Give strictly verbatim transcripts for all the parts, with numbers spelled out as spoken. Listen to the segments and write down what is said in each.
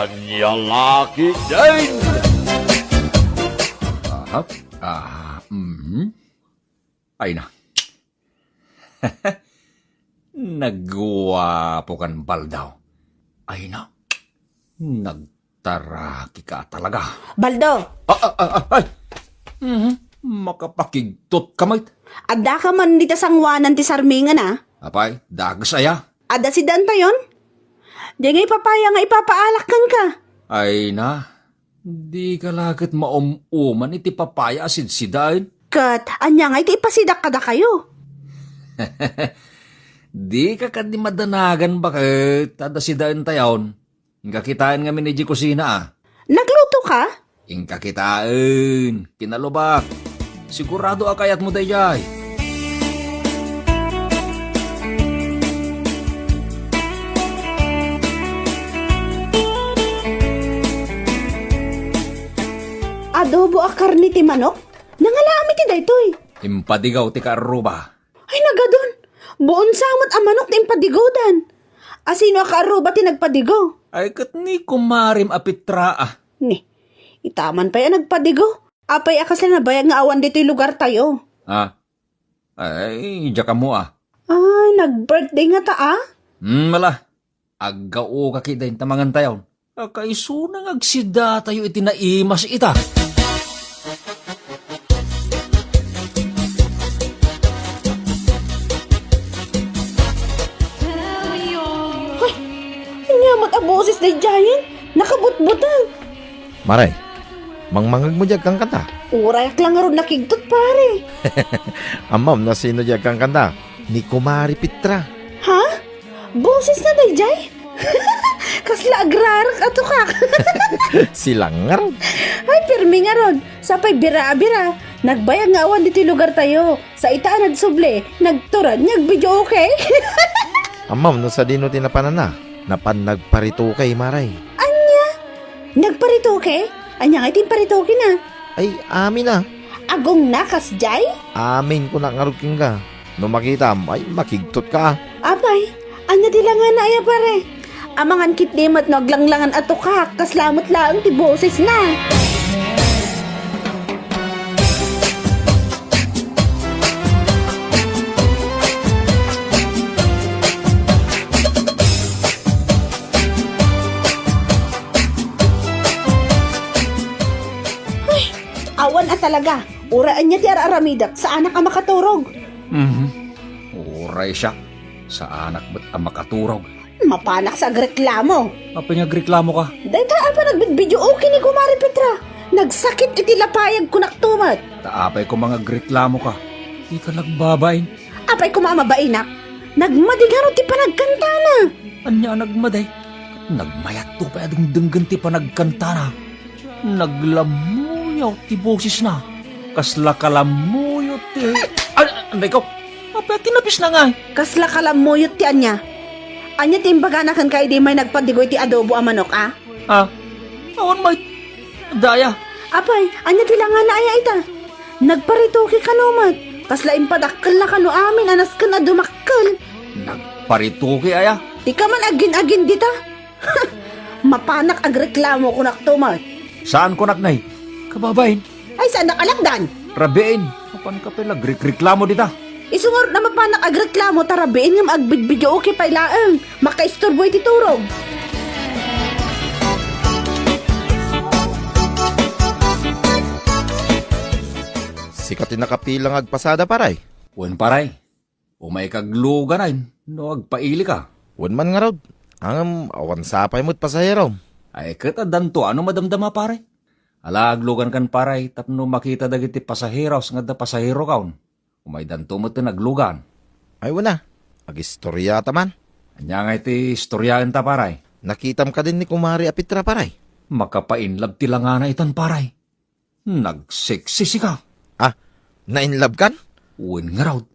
Ania la ketdin? Aha. Ah, mhm. Ay na. Nagguapo kan, Baldo. Ay na. Nagtaraki ka talaga. Baldo! Ah, ah, ah, ah, ay! Mhm. Makapakigtot ka met. Adda ka man dita sanguanan ti sarmingan, a? Apay, dagus aya? Adda si Dantayon? Di nga ipapaya nga ipapaalak kenka. Ay na, di ka la ket maum-uman iti papaya a sidsidaen. Ket ania nga iti ipasidak kadakayo? Di ka kadi madanagan baket adda si Dantayon. Inka kitaen ngamin idiay kusina, a. Nagluto ka? Inka kitaen, kinalubak. Sigurado a kayatmo daydiay. Adobo a karne ti manok? Nangalaam iti daytoy. Impadigaw ti kaarruba. Ay, nagadun! Buon samet a manok ti impadigawdan. Asino a kaarruba ti nagpadigaw? Ay, ket ni kumarem a Petra, a. Ni, ita man pay a nagpadigaw. Apay a kasla nabayag nga awan ditoy lugartayo? A. Ay, diak ammo, a. Ay, nag-birthday ngata, a? Hmm, ala. Aggaoka ketdin ta mangantayon. A, kaisuna nga agsidatayo iti naimas ita. Ay, ania met a boses daydiayen? Nakabutbuteng. Mare, mangmangegmo diay agkankanta? Urayak la ngarud nakigtot, pare. Ammom no sino diay agkankanta? Ni Kumare Petra. Ha? Bosesna daydiay? Kasla agrarek a tukak. Silang ngarud. Ay, pirmi ngarud. Sapay bira a bira. Nagbayag nga awan ditoy lugartayo. Sa ita a nagsubli, nagtured nga agvideoke. Ammom no sadino ti napananna? Napan nagparetoke, Mare. Ania? Nagparetoke? Ania nga iti imparetokena? Ay, amin a. Agongna kasdiay? Amin, kunak ngarud kenka. No makitam, ay, makigtotka a. Apay, ania ti langana aya, pare? Amangan ketdi met no aglanglangan a tukak, kasla met laeng ti bosesna. Ay, awan a talaga. Uray ania ti ar-aramidek, saanak a makaturog. Mhm. Uray siak, saanak met a makaturog. Mapanak sa agreklamo. Apay nga agreklamo ka? Dayta a panagbidbideoke ni Kumare Petra. Nagsakit iti lapayag, kunak to met. Ta apay koma nga agreklamo ka? Di ka nagbabain. Apay koma a mabainak? Nagmadi ngarud ti panagkantana. Ania a nagmadi? Nagmayatto pay a dengdenggen ti panagkantana. Naglammuyaw ti bosesna. Kasla kalammuyo ti, ah, anday ko. Apay a kinapisna ngay? Kasla kalammuyot ti ania? Ania ti imbagana kenka idi may nagpadigo iti adobo a manok, a? Ah, awan met. Daya. Apay, ania ti langana aya ita? Nagparetoke kano met. Kasla impadakkelna kano amin a nasken a dumakkel. Nagparetoke aya? Di ka man agin-agin dita. Mapanak agreklamo, kunak to met. Saan kunak ngay? Kababain. Ay, saan nakalakdan? Rabiin. Apan ka pay la agrekreklamo dita. Isu ngarud a mapanak agreklamo ta rabiin ngem agbidbideoke pay laeng. Makaisturbo iti turog. Sika ti nakapila nga agpasada, paray? Wen, paray. Umay ka agluganen no agpaili ka. Wen man ngarud, ngem awan sapay met pasahero. Ay, ket addanto a no madamdama, pare. Ala, aglugan kan, pare, tapno makita dagiti pasaheros nga adda pasaherokaon. Umaydanto met ti naglugan. Ay, wen a, agistoriata man. Ania nga iti istoriaenta, pare? Nakitam kadin ni Kumare a Petra, pare? Makapainlab ti langana itan, pare. Nagseksi sika. Ah, nainlabkan? Wen ngarud.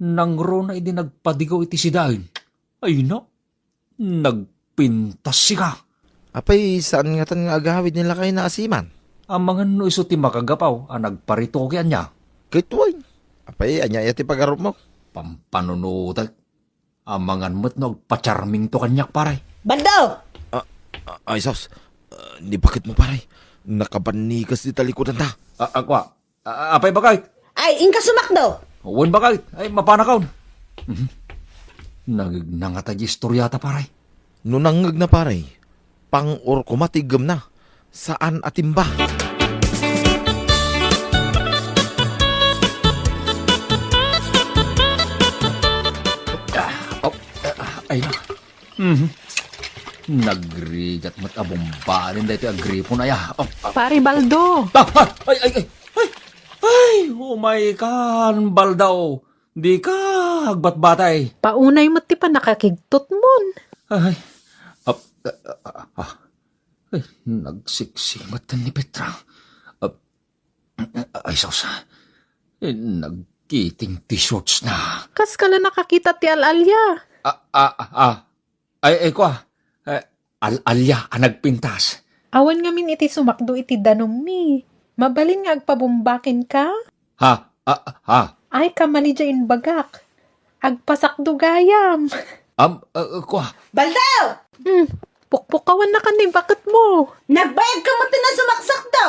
Nangruna idi nagpadigaw iti sidaen. Ay na, nagpintas sika. Apay, saan ngatan nga agawid ni lakayna a siman? Amangan no isu ti makagapaw a nagparitoke ania. Ket wen. Apay, ania aya ti pagarupmo? Pampanunotek. Amangan met no agpacharmingto kaniak, pare. Baldo! Ah, A-, ay, sus. Ah, ni baketmo, pare. Nakabannigas dita likudanta. A-, a, kua. A-, apay, bakit? Ay, inka sumakdo. Wen, bakit? Ay, mapanakon. Mhm. Nangngegna ngata diay istoriata, pare. No nangngegna, pare, pang-or koma ti iggemna. Saan a timba. Ah, oh, ah, ay na. Mhm. Nagrigat met a bumbaan daytoy a gripon aya. Oh, ah. Pare Baldo. Ah, ah, ay, ay, ay, ay. Ay, umay kan, Baldo. Dika agbatbatay. Paunay met ti pannakakigtutmon. Ay, ap-, ah, ah, ah. Ay, nagsiksimet ni Petra. Ap-, ay, sus. Eh, nagkiting ti shortsna. Kas ka la nakakita ti al-alia? Ah, ah, ah, ah. Ay, ay, kua. Eh, al-alia a nagpintas. Awan ngamin iti sumakdo iti danummi. Mabalin nga agpabumbakenka? Ha? Ah, ha? Ay, kamali diay imbagak. Agpasakdo gayam. Am, ah, ah, kua. Baldo! Hmm, pukpukawan na kan ni baketmo. Nagbayag ka met ti nasumaksakdo.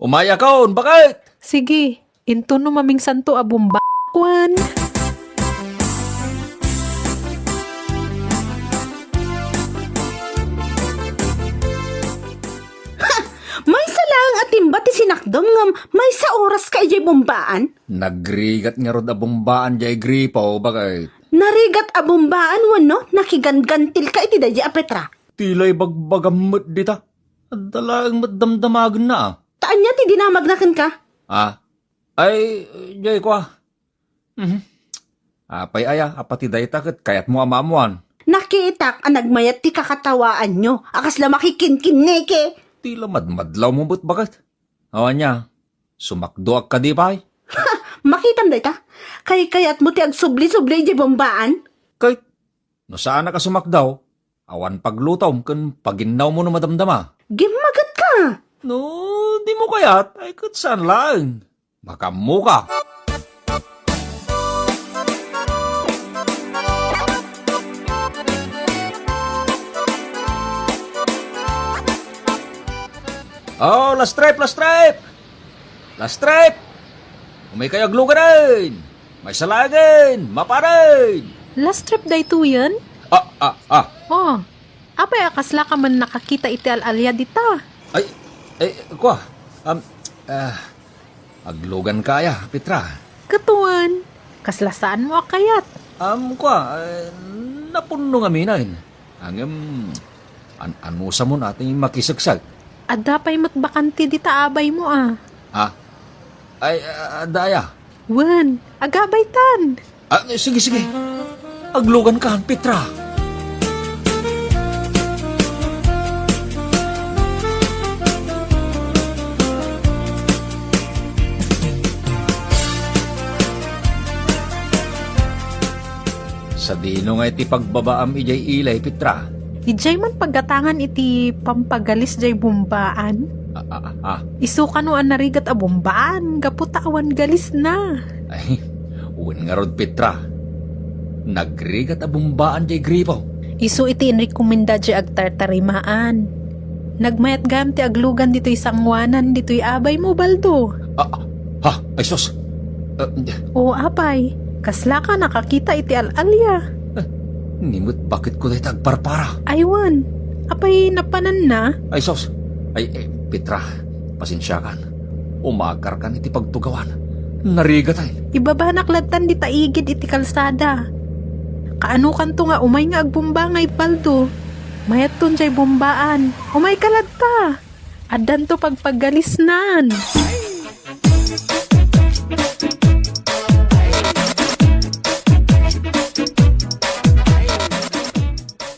Umayakon, bakit? Sige. Intono mamingsanto a bumbakwan. Ha! Maysa laeng a timba ti sinakdom ngem maysa oras ka idiay bumbaan? Nagrigat ngarud a bumbaan diay gripo, bakit? Narigat a bumbaan wenno nakiganggantil ka iti daydi a Petra? Ti la ibagbagam met dita. Adda laeng met damdamagenna, a. Ta ania ti dinamagna kenka? Ah, Ay, diay kua. Mhm. Apay aya, a pati dayta ket kayatmo a maammoan? Nakitak a nagmayat ti kakatawaanyo a kasla makikinkinniki. Ti la madmadlawmo met, bakit? Awan nia, sumakdoak kadi pay? Makitam dayta? Kaykayatmo ti agsubli-subli idiay bumbaan? Kay, no saanak a sumakdaw, awan paglutom ken paginnawmo no madamdama. Gimmagetka! No, dimo kayat, ay ket saan laeng. Makaammoka. Oh, last trip, last trip! Last trip! Umaykayo agluganen! Maysa laengen! Mapanen! Last trip daytoyen? Ah, ah, ah. Oh, apay a kaslaka man nakakita iti al-alia dita? Ay, ay, kua, am, ah, agluganka aya, Petra? Ket wen, kasla saanmo a kayat? Am, kua, eh, napunno ngamin. Ngem, an-anusamon a ti makiseksek? Adda pay met bakante dita abaymo a. Ha? Ay, ah, adda aya? Wen, agabaytan. Ah, sige, sige. Aglugankan, Petra. Sadino nga iti pagbabaam idiay ilay, Petra? Idiay man paggatangan iti pampagalis diay bumbaan. Ah, ah, ah. Isu kano a narigat a bumbaan gapu ta awan galisna. Ay, wen ngarud, Petra. Nagrigat a bumbaan diay gripo. Isu iti inrekomenda diay agtartarimaan. Nagmayat gayam ti aglugan ditoy sangoanan ditoy abaymo, Baldo. Ah, ha? Ay, sus! Ah, O apay, kaslaka nakakita iti al-alia? Ah, ni met baketko dayta agparpara? Ay wen, apay napananna? Ay, sus! Ay, eh, Petra, pasensiakan. Umakarkan iti pagtugawan. Narigatan. Ibabanak lattan dita igid iti kalsada. Kaanokanto nga umay nga agbumbangay, Baldo? Mayatton diay bumbaan. Umayka latta. Addanto pagpagalisnan.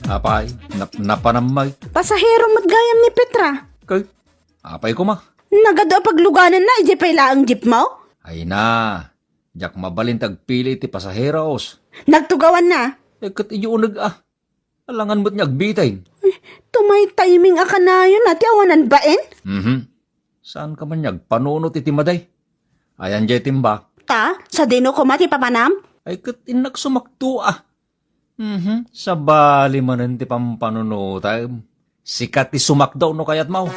Apay, nap-, napanam met. Pasahero met gayam ni Petra. Kay, apay koma? Nagadu a paglugananna, idiay pay laeng jeepmo? Ay na, diak mabalin ti agpili iti pasaheros. Nagtugawanna? Eh, ket idiay uneg a. Alangan met nga agbitin. Tumaytayming a kanayon a ti awanan bain? Mhm. Saanka man nga agpanunot iti madi? Ayan diay timba. Ta, sadino koma ti papanam? Ay, ket innak sumakto a. Mhm. Sabali manen ti pampanunotem. Sika ti sumakdo no kayatmo.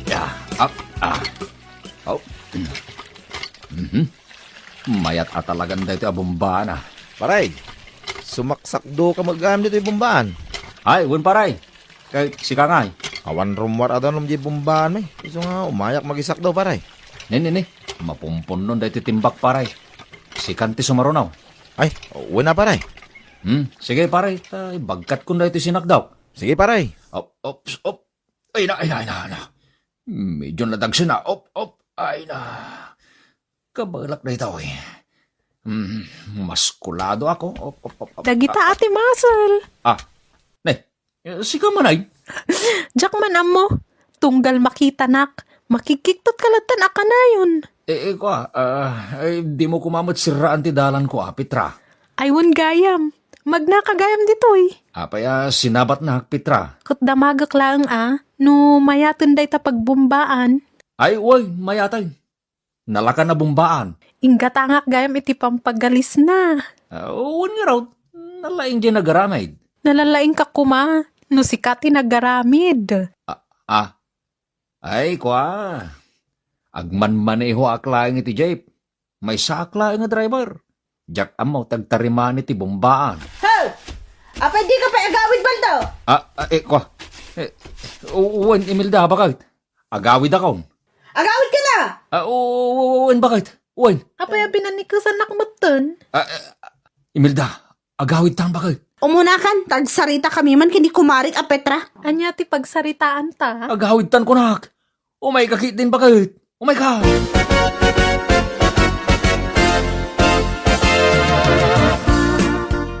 Ya, ah, ah. Oh. Mhm. Mayat a talagan daytoy a bombaan, ah. Paray, sumaksakdo ka met gayam ditoy bombaan. Ay, wen, paray. Kay sika ngay. Awan rummuar a danum diay bombaan, may. Isu nga umayak magisakdo, paray. Ni, ni, ni. Mapumpunnon daytoy timbak, paray. Sikan ti sumaruno. Ay, wen a, paray. Hmm, sige, paray. Ta, ibagkatkon daytoy sinakdok. Sige, paray. Op, op, op. Ay na, ay na, ay na, ay na. Medyo nadagsen na. Op, op. Ay na. Kabalak daytoy. Hmm, maskulado ako. Op, op, op, op. Dagita, ah, Ate Muscle. Ah, ne. Eh, sika man ay? Diak man ammo. Tunggal makitanak, makikiktot ka lattan a kanayon. Eh, eh, kwa, ah, ay, dimo koma met sirraan ti dalanko, ah, Petra. Ay, wen gayam. Magnaka gayam ditoy. Apay a sinabatnak, Petra? Ket damagek laeng a, no mayaten dayta pagbombaan. Ay, uy, mayaten. Nalakan a bombaan. Inggatangak gayam iti pampagalisna. Ah, wen ngarud, nalaing diay nagaramid. Nalalaingka koma, no sika ti nagaramid. Ah, ah. Ay, kwa. Agmanmanehoak laeng iti jeep. Maysaak laeng a driver. Diak ammo ti agtarimani ti bombaan. Ho! Apay dika pay agawid, Baldo? Ah, ah, eh, kwa. Eh, u-, wen, Imelda, baket? Agawidakon. Agawidka na! Ah, u-, u-, wen, baket? Wen. Apay a binanikesannak metten? Ah, ah, Imelda, agawidtan, baket? Umunakan, ta agsaritakami man ken ni kumarik a Petra. Ania ti pagsaritaanta? Agawidtan kunak. Umayka ketdin, baket. Umayka.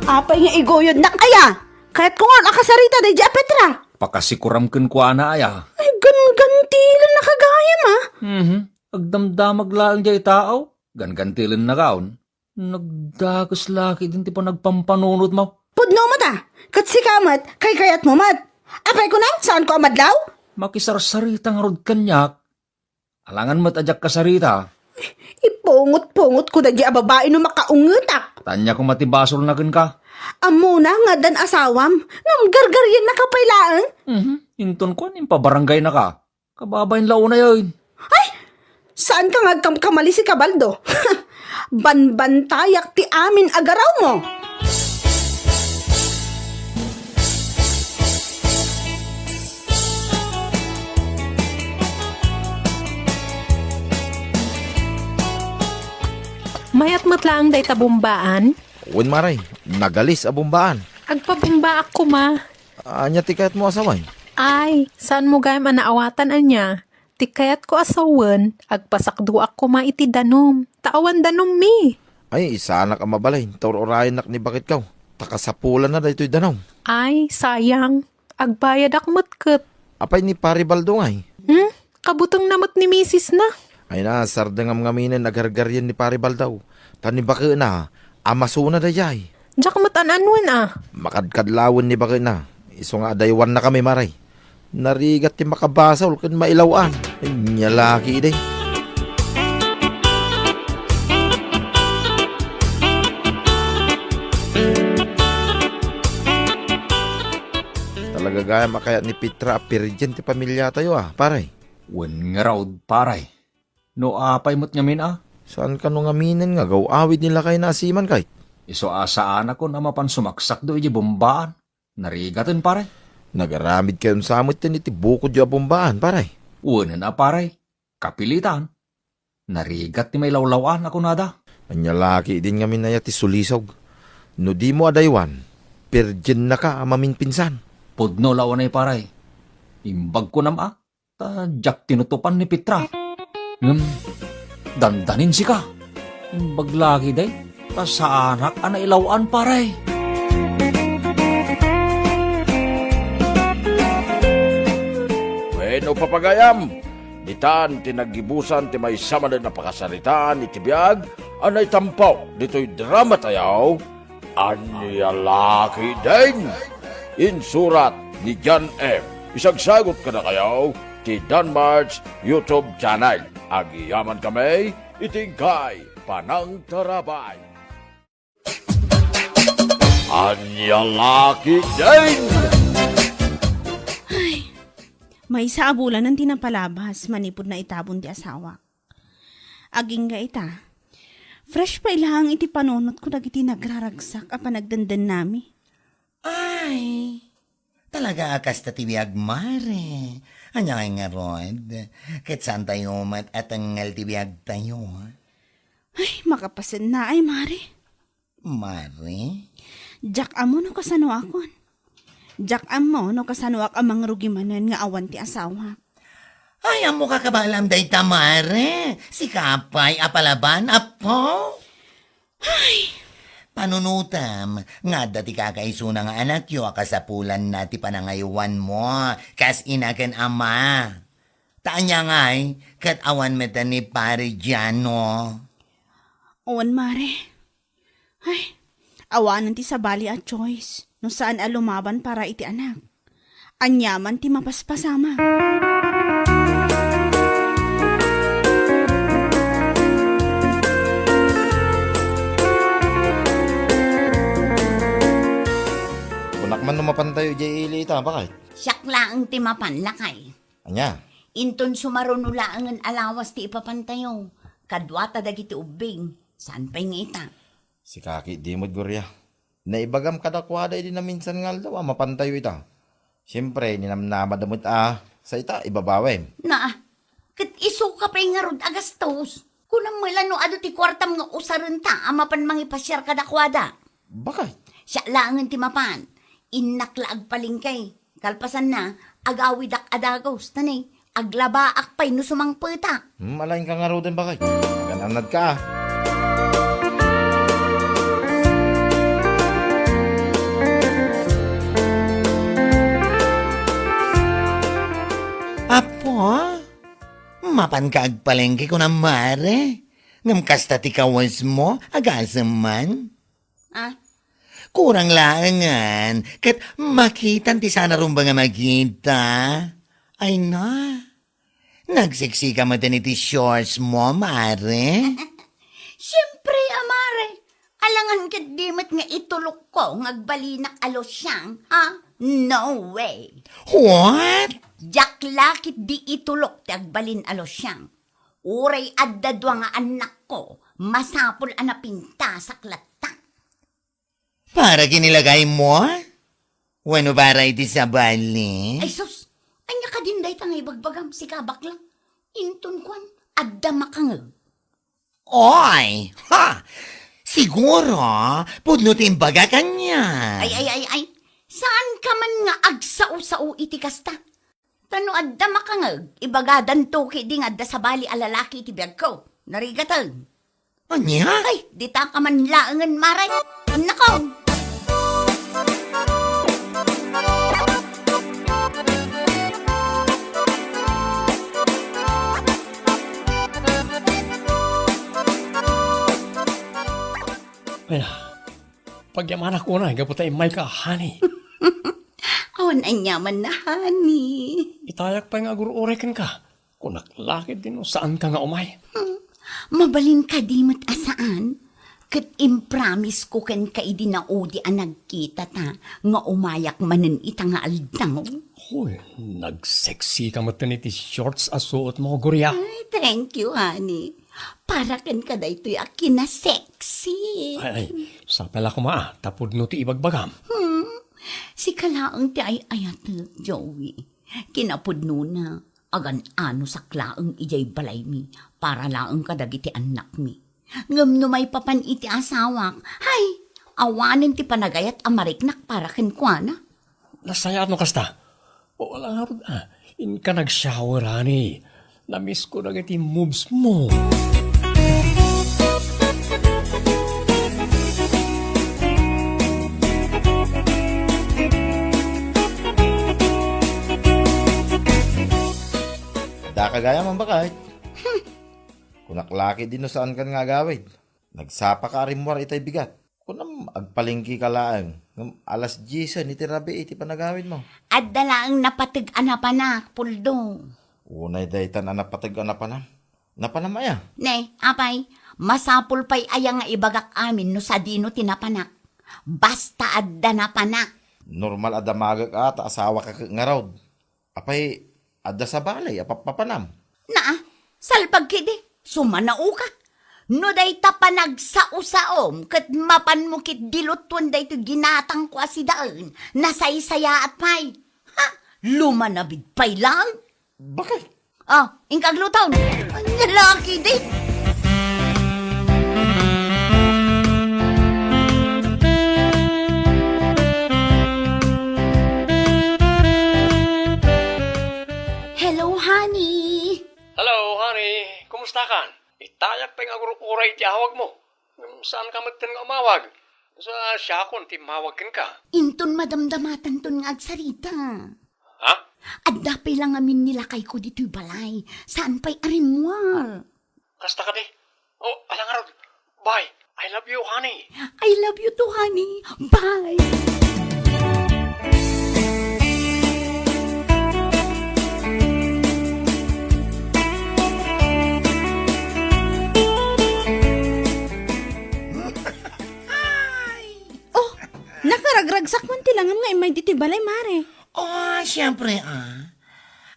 Apay nga iguyodnak aya? Kayatko ngarud a kasarita daydiay a Petra. Pakasikuram kenkuana aya. Ay, gangantilennaka gayam, ah. Mhm. Agdamdamag laeng diay tao. Gangantilennaka on. Nagdakes la ketdin ti panagpampanunotmo. Pudno met a, ket sika met, kaykayatmo met. Apay kunam, saanko a madlaw? Makisarsarita ngarud kaniak. Alangan met a diak kasarita. Ipungot-pungotko daydiay a babai no makaungetak. Ania koma ti basolna kenka? Ammona nga addan asawam, ngem gargariennaka pay laeng. Mhm. Inton kuan, impabaranggaynaka. Kababain la unayen. Ay! Saanka nga agkamkamali, sika, Baldo? Banbantayak ti amin a garawmo. Mayat met laeng dayta bombaan? Wen, maray, nagalis a bombaan. Agpabombaak koma. Ania ti kayatmo a sawen? Ay, saanmo gayam a naawatan ania? Ti kayatko a sawen, agpasakdoak koma iti danum, ta awan danummi. Ay, saanak a mabalin, ta ur-urayennak ni baketko, ta kasapulanna daytoy danum. Ay, sayang. Agbayadak met ket. Apay ni Pari Baldo ngay? Hmm? Kabutengna met ni misisna. Ay na, sardengam ngaminen a gargarien ni Pari Baldo, ta ni baketna, amasona daydiay. Diak met an-anuen a. Makadkadlawen ni baketna. Isu nga adaywannakami, maray. Narigat ti makabasol ken mailaw-an. Ania la ketdi. Talaga gayam a kayat ni Petra a pirdien ti pamiliatayo, a, pare. Wen ngarud, pare. No apay met ngamin a? Saan kano ngaminen nga agaw-awid ni lakayna a siman, kayt? Isu a saanakon a mapan sumaksakdo iti bombaan. Narigaten, pare. Nagaramidkayon sa met iti bukodyo a bombaan, pare. Wenen a, pare. Kapilitan. Narigat ti mailawlaw-an a kunada. Ania la ketdin ngamin aya ti sulisog? No dimo adaywan, pirdiennaka a maminpinsan. Pudno la unay, pare. Imbag kunam a, ta diak tinutupan ni Petra. Ngem, dandanin sika. Imbag la ketdi, ta saanak a nailaw-an, pare. Wenno, papagayam, ditan ti naggibusan ti maysa manen a pakasaritaan iti biag a naitampo ditoy drama tayo. Ania la ketdin? Insurat ni John F. Isagsagut kadakayo Ti Danmar's YouTube channel. Agyamankami iti inkay panangtarabay. Ania la ketdin? Ay, maysa a bulan ti napalabas manipud naitabon ti asawak. Agingga ita, fresh pay laeng iti panunotko dagiti nagraragsak a panagdendennami. Ay, talaga a kasta ti biag, mare. Ania ngay ngarud? Ket saantayo met a tengngel ti biagtayo? Ay, makapasennaay, mare. Mare? Diak ammo no kasanoakon. Diak ammo no kasanoak a mangrugi manen nga awan ti asawak. Ay, ammoka kabaelam dayta, mare. Sika pay a palaban, apo? Ay! Panunotem nga adda ti kakaisuna nga anakyo a kasapulanna ti panangaywanmo kas ina ken ama. Ta ania ngay, ket awan met ni Pare Giano. Wen, mare. Ay, awanen ti sabali a choice no saan a lumaban para iti anak. Aniaman ti mapaspasamak. Kunak man no mapantayo idiay ili ita, bakay? Siak laeng ti mapan, lakay. Ania? Inton sumaruno laengen a lawas ti ipapantayo, kaduata dagiti ubbing, saan pay nga ita? Sika ketdi met, Gloria. Naibagam kadakuada idi naminsan nga aldaw a mapantayo ita. Siempre, ninamnamada met a sa ita, ibabawem. Naa, ket isuka pay ngarud a gastos. Kunam met la no adu ti kuartam nga usarenta a mapan mangipasiar kadakuada. Bakay? Siak laengen ti mapan. Innak la agpalengke. Kalpasanna, agawidak a dagus, ta ni, aglabaak pay no sumangpetak. Hmm, alaenka ngaruden, bakay. Agan-annadka, a. Apo, mapanka agpalengke kunam, mare? Ngem kasta ti kawesmo, agasem man. Ah? Kurang laengen, ket makitan ti saan a rumbeng a makita. Ay na, nagseksika met iti shortsmo, mare? Siempre a, mare. Alangan ketdi met nga itulokko nga agbalinak a losyang, ha? No way. What? Diak la ketdi itulok ti agbalin a losyang. Uray adda dua nga annakko, masapul a napintasak latta. Para kinilagaymo? Wenno para iti sabali? Ay sus, ania kadin dayta nga ibagbagam, sika bakla? Inton kuan, adda makangeg. Oy! Ha! Siguro, pudno ti imbagak ania. Ay, ay, ay, ay. Saanka man nga agsao-sao iti kasta? Ta no adda makangeg, ibagadanto ketdi nga adda sabali a lalaki iti biagko. Narigaten. Ania? Ay, ditaka man laengen, mare. Nako! Ay, pagyamanak unay gapu ta immayka, honey. Awan aniamanna, honey. Itayak pay nga agur-uray kenka. Kunak la ketdi no saanka nga umay. Hmm. Mabalin kadi met a saan? Ket impromise ko kenka idi naudi a nagkitata nga umayak manen ita nga aldaw. Hoy, nagseksika metten iti shorts a suotmo, Gloria. Ay, thank you, honey. Para kenka daytoy a kinasexy. Ay, ay, sapay la koma, a, ta pudno ti ibagbagam. Hmm. Sika laeng ti ay-ayatek, Joey. Kinapudnona, agan-anosak laeng idiay balaymi para laeng kadagiti annakmi. Ngem no maipapan iti asawak, hay, awanen ti panagayat a mariknak para kenkuana. Nasayaat no kasta. O, ala ngarud, a, inka nag-shower, honey. Namisko dagiti mobsmo. Daka gayam, bakay. Hmm. Kunak la ketdi no saankan nga agawid. Nagsapaka a rimmuar itay bigat. Kunam, agpalengkeka laeng. Ngem alas diesen iti rabii ti panagawidmo. Adda laeng napateg a napanak, Puldo. Unay daytan a napateg a napanam. Napanam aya? Ne, apay, masapul pay aya nga ibagak amin no sadino ti napanak? Basta adda napanak. Normal a damagek a ta asawaka ket ngarud. Apay, adda sa balay a pappapanam? Naa, salpag kidi, sumanaoka. No dayta panagsao-saom ket mapanmo ket dilutuen daytoy ginatangko a sidaen, nasaysayaat pay. Ha? Lumanabid pay lang? Bakit? Oh, inka agluton. Anya laki di? Hello, honey. Hello, honey. Kumusta kan? Itayak pay nga agur-uray ti awagmo. Ngem saan ka metten nga umawag? Sa siakon ti mawag kenka. Inton madamdamatanton nga agsarita. Ha? Adda pay la ngamin ni lakayko ditoy balay. Saan pay a rimmuar? Kasta kadi? Oh, ala ngarud. Bye. I love you, honey. I love you too, honey. Bye. Oh, nakaragragsak man ti langam nga immay ditoy balay, mare. Oh, siempre, ah.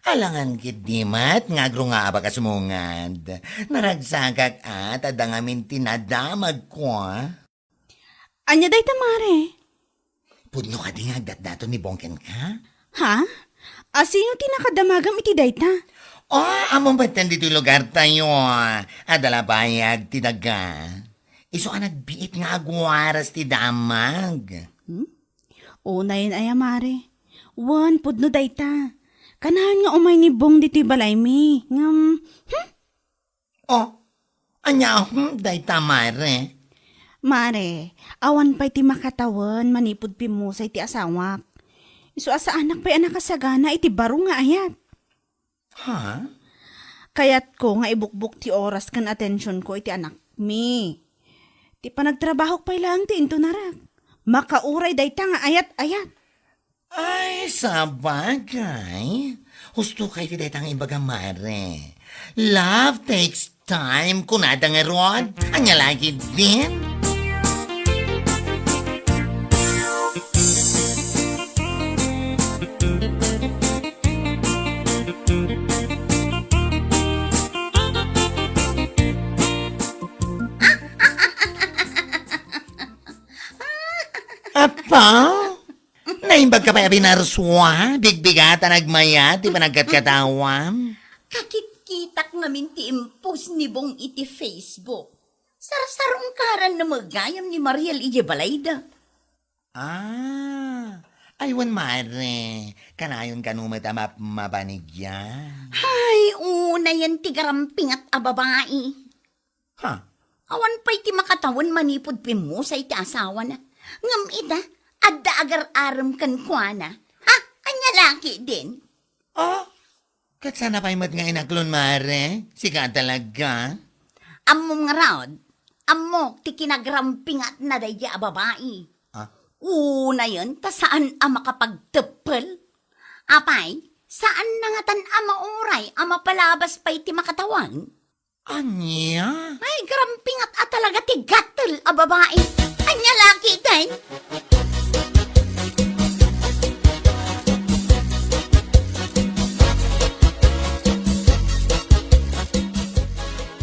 Alangan ketdi met nga agrungaabak a sumungad. Naragsakak, ah, ta adda ngamin ti nadamagko, ah. Ania dayta, mare? Pudno kadi nga agdatdaton ni Bong kenka? Ha? A, sino ti nakadamagam iti dayta? Oh, ammom metten ditoy lugartayo. Adda la bayag ti daga. Isu a nagbiit nga agwaras ti damag. Hmm? Unayen aya, mare. Wen, pudno dayta. Kanayon nga umay ni Bong ditoy balaymi. Ngem, hmm? Oh, ania, hmm, dayta, mare? Mare, awan pay ti makatawen manipud pimmusay ti asawak. Isu a saanak pay a nakasagana iti baro nga ayat. Ha? Kayatko nga ibukbok ti oras ken atensionko iti anakmi. Ti panagtrabahok pay laeng ti intunarek. Makauray dayta nga ayat-ayat. Ay, sabagay. Husto kay ti dayta nga ibaga, mare. Love takes time, kunada ngarud. Ania lagi din? Apa? Naimbag ka pay a binarsua? Bigbigatan agmayat ti panagkatkatawam? Kakitkitak ngamin ti impost ni Bong iti Facebook. Sarsarungkaran na met gayam ni Mariel idiay balayda. Ah, ay wen, mare. Kanayon kano met a map-, mabanigyan. Hay, unayen ti garampingat a babai. Ha? Awan pay ti makatawen manipud pimmusay ti asawana. Ngem ita, adda agar-arem kenkuana. Ha? Ania laki din? Oh, ket sana pay met nga inaklon, mare? Sika talaga? Ammom ngarud, ammok ti kinagarampingatna daydi a babai. Ah? Unayen ta saan a makapagteppel. Apay, saanna ngatan a mauray a mapalabas pay ti makatawen? Ania? Ay, garampingat a talaga ti gatel a babai. Ania laki din?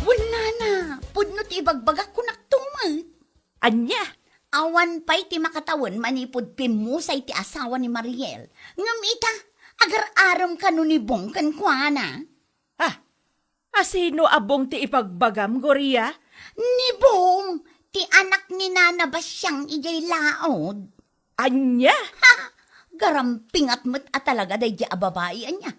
Wen nana, pudno ti ibagbagak, kunak tumet. Ania? Awan pay ti makatawen manipud pimmusay ti asawa ni Mariel. Ngem ita, agar-arem kano ni Bong kenkuana. Ah, a sino a Bong ti ibagbagam, Gloria? Ni Bong, ti anak ni Nana Basiang idiay laod. Ania? Ha! Garampingat met a talaga daydi a babai, ania?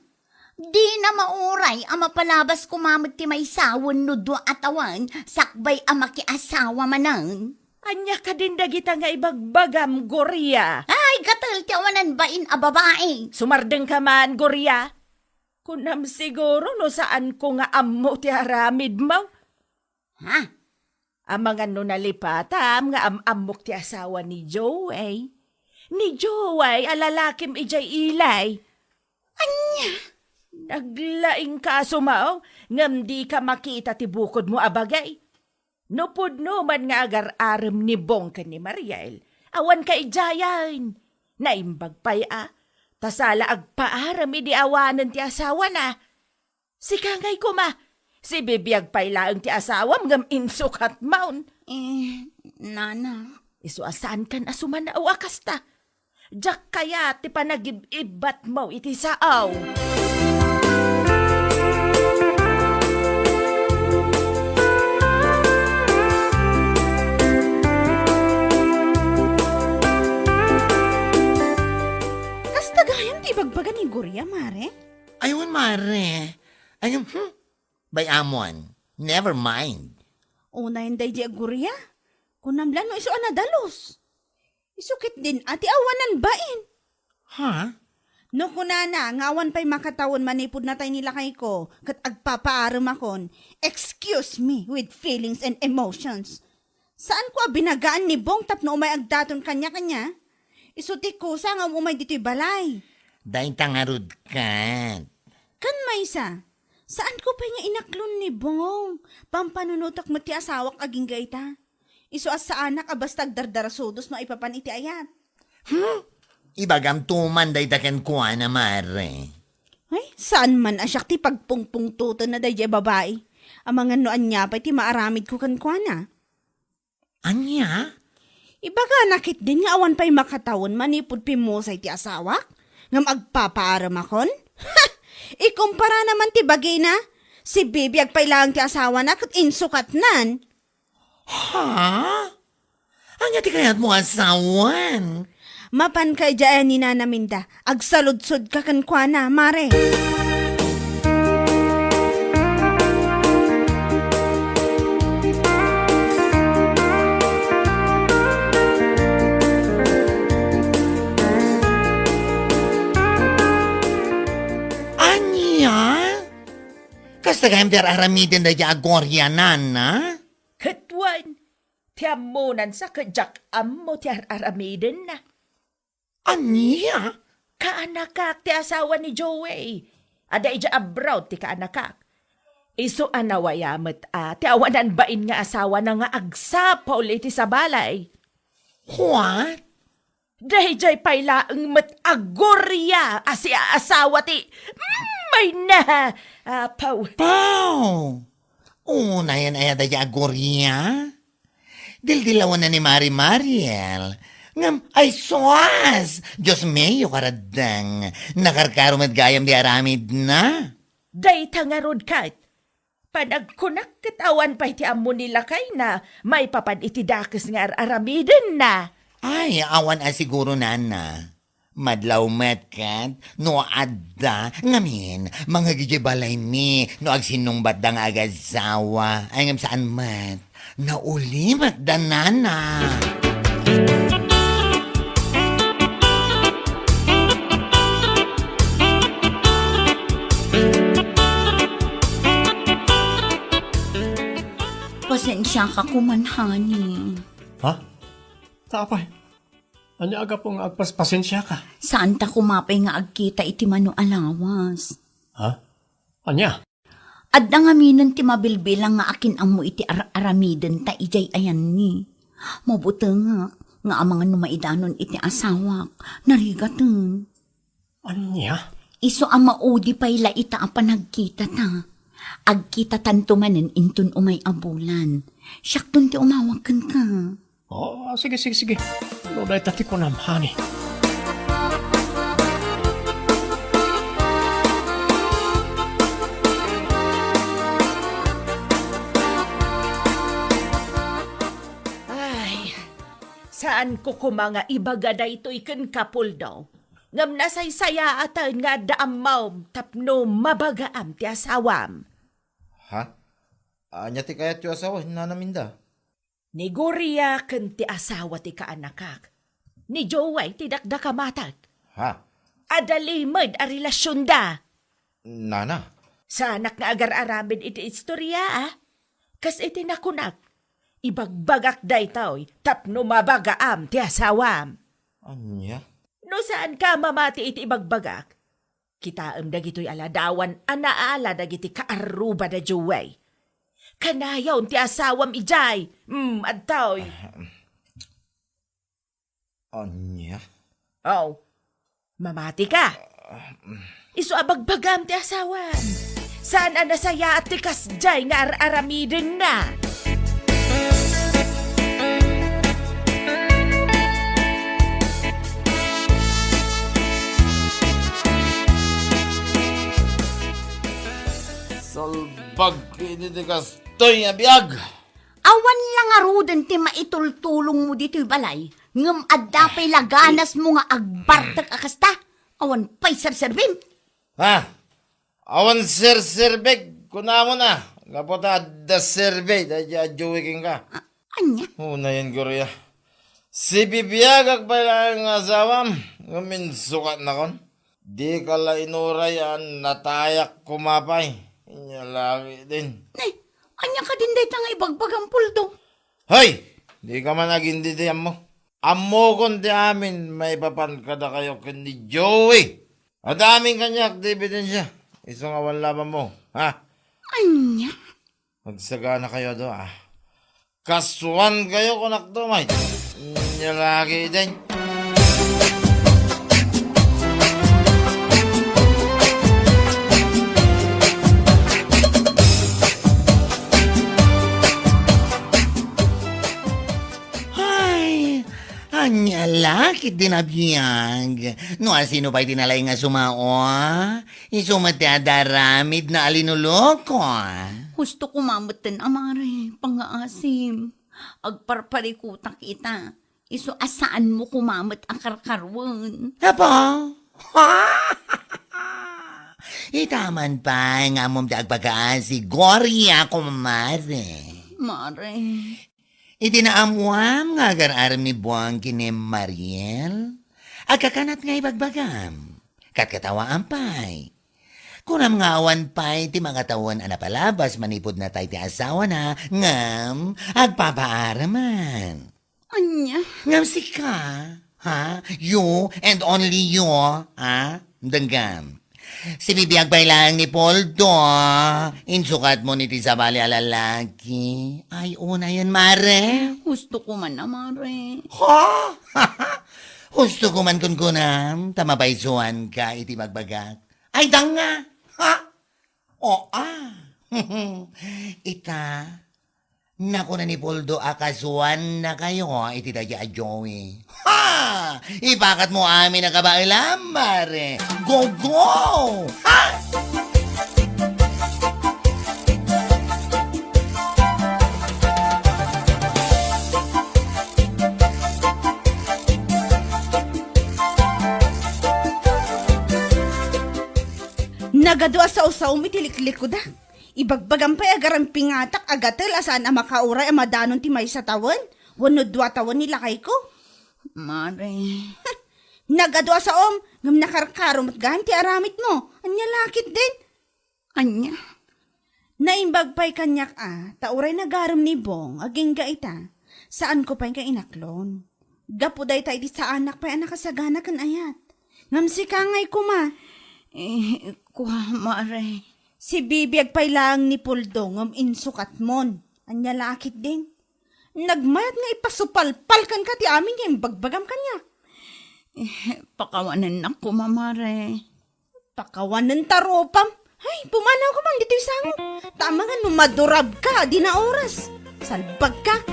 Dina mauray a mapalabas koma met ti maysa wenno dua a tawen sakbay a makiasawa manen. Ania kadin dagita nga ibagbagam, Gloria? Ay, gatel ti awanan bain a babai. Sumardengka man, Gloria. Kunam siguro no saanko nga ammo ti aramidmo. Ha? Amangan no nalipatam nga am-ammok ti asawa ni Joey. Ni Joey a lalakim idiay ilay. Ania? Naglaingka a sumaw, ngem dika makita ti bukodmo a bagay. No pudno man nga agar-arem ni Bong ken ni Mariel, awanka idiayen. Naimbag pay a, ta sala agpaarem idi awanen ti asawana. Sika ngay koma, sibibiag pay laeng ti asawam ngem insukatmon. Eh, nana. Isu a saankan a sumanaw a kasta. Diak kayat ti panagib-ibbatmo iti sao. Kasta gayam ti ibagbaga ni Gloria, Mare? Ay, wen, Mare. Ay, hmm. Bay-amon. Never mind. Unayen daydi a Gloria. Kunam la no isu a nadalus. Isu ketdin a ti awanan bain. Ha? No kunana nga awan pay makatawen manipud natay ni lakayko ket agpapaaremakon, excuse me with feelings and emotions. Saanko a binagaan ni Bong tapno umay agdaton kaniakania? Isu ti kusa nga umay ditoy balay. Dayta ngarud ket. Kan maysa, saanko pay nga inaklon ni Bong. Pampanunotak met ti asawak agingga ita. Isu a saanak a basta agdardarasudos no aipapan iti ayat. Hmm? Ibagamto man dayta kenkuana, Mare. Ay, saan man a siak ti pagpungpungtotenna daydiay babai. Amangan no ania pay ti maaramidko kenkuana. Ania? Ibagana ketdin nga awan pay makatawen manipud pimmusay ti asawak? Ngem agpapaaremakon? Ha! Ikumpara naman ti bagina. Sibibiag pay laeng ti asawana ket insukatnan. Ha? Ania ti kayatmo a sawen? Mapanka idiay ni Nana Minda. Agsaludsodka kenkuana, Mare. Ania? Kasta gayam ti ar-aramiden daydiay a Gloria, Nana? Ket wen, ti ammonansa ket diak ammo ti ar-aramidenna. Ania? Kaanakak ti asawa ni Joey. Adda idiay abroad ti kaanakak. Isu a nawaya met a ti awanan bain nga asawana nga agsapul iti sabalay. What? Daydiay pay laeng met a Gloria a siaasawa ti, mm, may na, apaw. Paw! Unayen aya daydiay a Gloria? Dildilawanna ni Mari Mariel. Ngem, ay sus! Dios mio, karaddeng. Nakarkaro met gayam di aramidna. Dayta ngarud ket. Panagkunak ket awan pay ti ammo ni lakayna maipapan iti dakes nga ar-aramidenna. Ay, awan a siguro, Nana. Madlaw met ket no adda, ngamin, mangngeg idiay balaymi no agsinnungbatda nga agasawa. Ay, ngem saan met. Naulimek da, Nana. Pasensiaka koman, honey. Ha? Ta apay? Ania a gapu nga agpas-, pasensiaka? Saanta koma pay nga agkita iti mano a lawas. Ha? Ania? Adda ngaminen ti mabilbilang nga akin-ammo iti ar-aramidenta idiay ayanni. Mabutengak nga amangan no maidanon iti asawak, narigaten. Ania? Isu a maudi pay la ita a panagkitata. Agkitatanto manen inton umay a bulan. Siakton ti umawag kenka. Oh, sige, sige, sige. No dayta ti kunam, honey. Ay, saanko koma nga ibaga daytoy kenka, Puldo. Ngem nasaysayaaten nga adda ammom tapno mabagaam ti asawam. Ha? Ania ti kayatyo a sawen, Nana Minda? Ni Gloria ken ti asawa ti kaanakak. Ni Joey ti dakdakamatek. Ha? Adda limed a relasionda. Nana? Saanak nga agar-aramid iti istoria, a? Kas iti nakunak, ibagbagak daytoy tapno mabagaam ti asawam. Ania? No saanka mamati iti ibagbagak, Kitaem dagitoy a ladawan a naala dagiti kaarruba da Joey. Kanayon ti asawam idiay. Mm, adtoy. Ania? Oh, mamati ka. Isu a bagbagam ti asawam. Saan a nasayaat ti kasdiay nga ar-aramidenna. Salbag iti kastoy nga biag. Awan la ngaruden ti maitultulongmo ditoy balay, ngem adda pay la ganasmo nga agbartek a kasta. Awan pay serserbim. Ha? Awan serserbek, kunamon a. Gapu ta adda serbi, daydi a Joey kenka. A-, ania? Unayen, Gloria. Sibibiagak pay laeng nga asawam, ngem insukatnakon. Dika la inuray a natayak koma pay. Inya lagi din. Nay, ania kadin dayta nga ibagbagam, Puldo? Hoy! Dika man agindidi, ammo. Ammokon ti amin maipapan kadakayo ken ni Joey. Adda amin kaniak ti ebidensya. Isu nga awan labanmo, ha? Ania? Agsaganakayo adu, a. Kasuankayo, kunakto, may. Inya lagi, deng. Ay, ania la ket di nabiag. No asino pay ti nalaing a sumao? Isu met ti adda aramidna a linuloko. Husto koma metten a mare, pangngaasim. Agparparikutak ita. Isu a saanmo koma met a karkaruen. Apo? Ita man pay nga ammom ti agpakaasi, Gloria, kumare. Mare. Iti naammoam nga agar-arem ni Buang ken ni Mariel, agkakanat nga ibagbagam. Katkatawaam pay. Kunam nga awan pay ti makatawen a napalabas manipud natay ti asawana, ngem agpapaaraman. Ania? Ngem sika, ha? You and only you, ha? Denggem. Sibibiag pay laeng ni Poldo, insukatmon iti sabali a lalaki. Ay, unayen, mare. Husto koma a, mare. Ha? Husto koma kunkunam, ta mapaysuanka iti bagbagak. Ay, danga! Ha? O, a. Ita, nakuna ni Poldo a kasuannakayo iti daydi a Joey. Ha! Ipakatmo amin a kabaelam, mare. Go, go! Ha! Nagadu a saosaom iti liklikod a. Ibagbagam pay a garampingatak a gatel a saan a makauray a madanon ti maysa tawen wenno dua tawen ni lakayko. Mare. Nagadu a saom, ngem nakarkaro met gayam ti aramidmo. Ania la ketdin? Ania? Naimbag pay kaniak a, ta uray nagarem ni Bong, agingga ita. Saanko pay nga inaklon. Gapu dayta idi saanak pay a nakasagana ken ayat. Ngem sika ngay koma. Eh, kua, mare. Sibibiag pay laeng ni Poldo ngem insukatmon. Ania la ketdin? Nagmayat nga ipasupalpal kenka ti amin nga imbagbagam kaniak. Eh, pakawanennak koma, mare. Pakawanen ta rupam. Ay, pumanawka man ditoy sango. Ta amangan no madurabka, di na oras. Salbagka.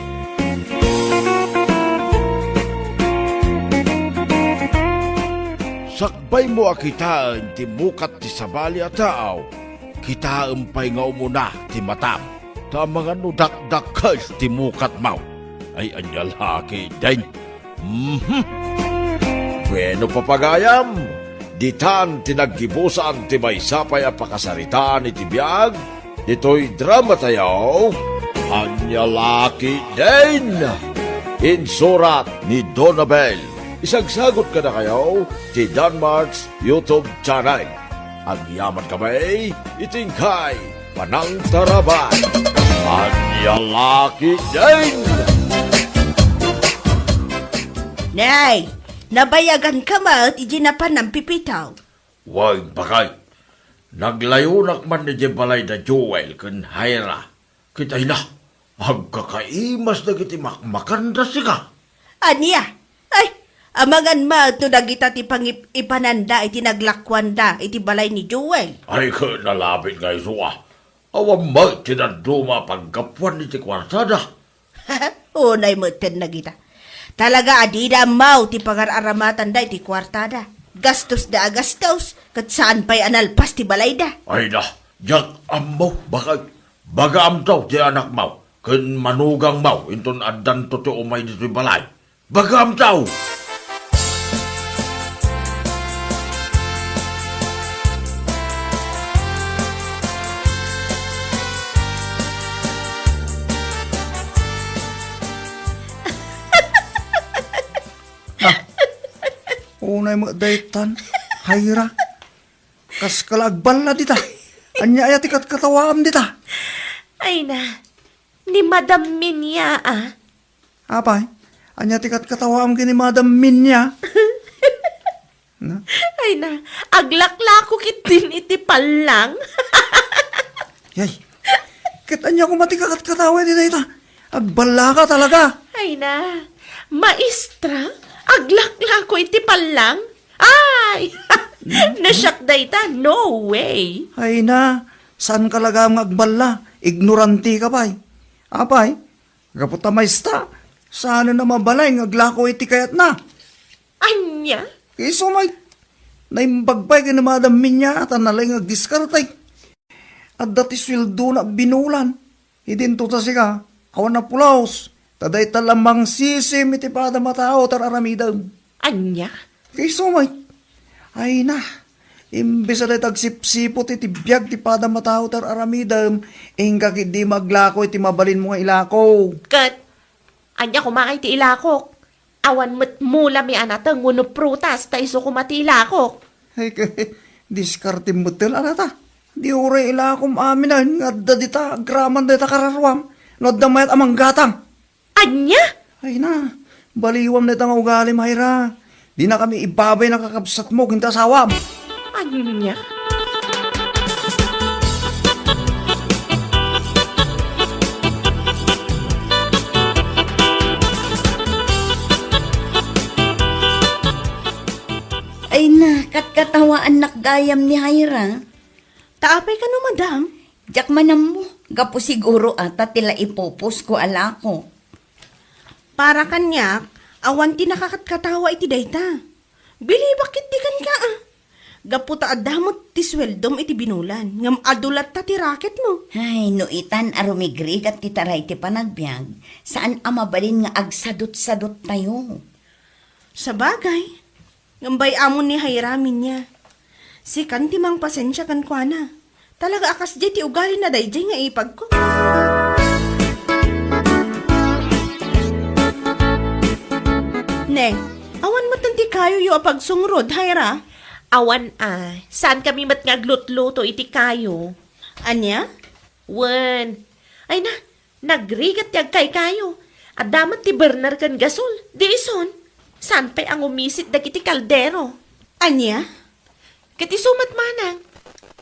Sakbaymo a kitaen ti mukat ti sabali a tao, kitaem pay nga umuna ti matam. Ta amangan no dakdakkel ti mukatmo. Ay, ania la ketdin? Mhm. Bueno, papagayam, ditan ti naggibusan ti maysa pay a pakasaritaan iti biag ditoy dramatayo, Ania la ketdin? Insurat ni Donabel. Isagsagot kadakayo ti Danmart's YouTube channel. Agyamankami iti inkay panangtarabay. Ania la ketdin? Nay, nabayaganka met iti napan-, nampipitaw. Wen, bakay. Naglayonak man idiay balay da Joel ken Jaira. Ket ay na, agkakaimas dagiti makmakanda sika. Ania? Ay, amangan met no dagita ti pangip-ipananda iti naglakuanda iti balay ni Joel. Ay, ket nalabit nga isu a. Awan met ti dadduma a paggapuan iti kuartada. Unay metten dagita. Talaga a dida ammo ti pangar-aramatanda iti kuartada. Gastosda a gastos, ket saan pay a nalpas ti balayda. Ay na, diak ammo, bakay. Bagaamto ti anakmo, ken manugangmo, inton addanto ti umay ditoy balay. Bagaamto! Ah, unay met daytan, Jaira. Kas kala agballa dita. Ania aya ti katkatawaam dita? Ay na, ni Madam Minya, ah. Apay, ania ti katkatawaam ken ni Madam Minya? Na? Ay na, aglaklako ketdin iti pallang. Yay, ket ania koma ti kakatkatawa iti dayta? Agballaka talaga. Ay na, maestra, aglaklako iti pallang? Ay, nasiak dayta, no way. Ay na, saan ka lagam nga agballa? Ignoranti ka pay. Apay, gapu ta maestra, saan a mabalin nga aglako iti kayatna? Ania? Isu met, naimbag pay ken ni Madam Minya, ta nalaing nga agdiskarte. Adda ti sueldona a binulan. Idinto ta sika, awan a pulos, ta dayta la mangsisim iti padam a tao ti ar-aramidem. Ania? Isu met. Ay na, imbes a dayta agsipsiput iti biag ti padam a tao ti ar-aramidem, inka ketdi maglako iti mabalinmo nga ilako. Ket, ania koma ngay ti ilakok? Awan met mulami a nateng wenno prutas ta isu koma ti ilakok. Ay, diskartem met la dayta. Di uray ilakom aminen nga adda dita agraman dayta kararuam no adda mayat a manggatang. Ania? Ay na, baliwam dayta nga ugalim, Jaira. Dinakami ibabay nga kakabsatmo ken ti asawam. Ania? Ay na, katkatawaannak gayam ni Jaira. Ta apay kano, madam? Diak man ammo, gapu siguro a ta ti la ipupusko a lako. Para kaniak, awan ti nakakatkatawa iti dayta. Bilibak ketdi kenka, a. Gapu ta adda met ti sueldom iti binulan, ngem adu latta ti racketmo. Ay, no itan a rumigrigat ti taray ti panagbiag, saan a mabalin nga agsadutsaduttayo. Sabagay, ngem bay-amon ni Jaira, Minya. Sikan ti mangpasensia kenkuana. Talaga a kasdiay ti ugalina daydiay nga ipagko. Ne, awan met ti kayoyo a pagsungrod, Jaira? Awan a. Saankami met nga aglutluto iti kayo. Ania? Wen. Ay na, nagrigat ti agkaykayo. Adda met ti burner ken gasol. Di ison, saan pay a ngumisit dagiti kaldero. Ania? Ket isu met manang,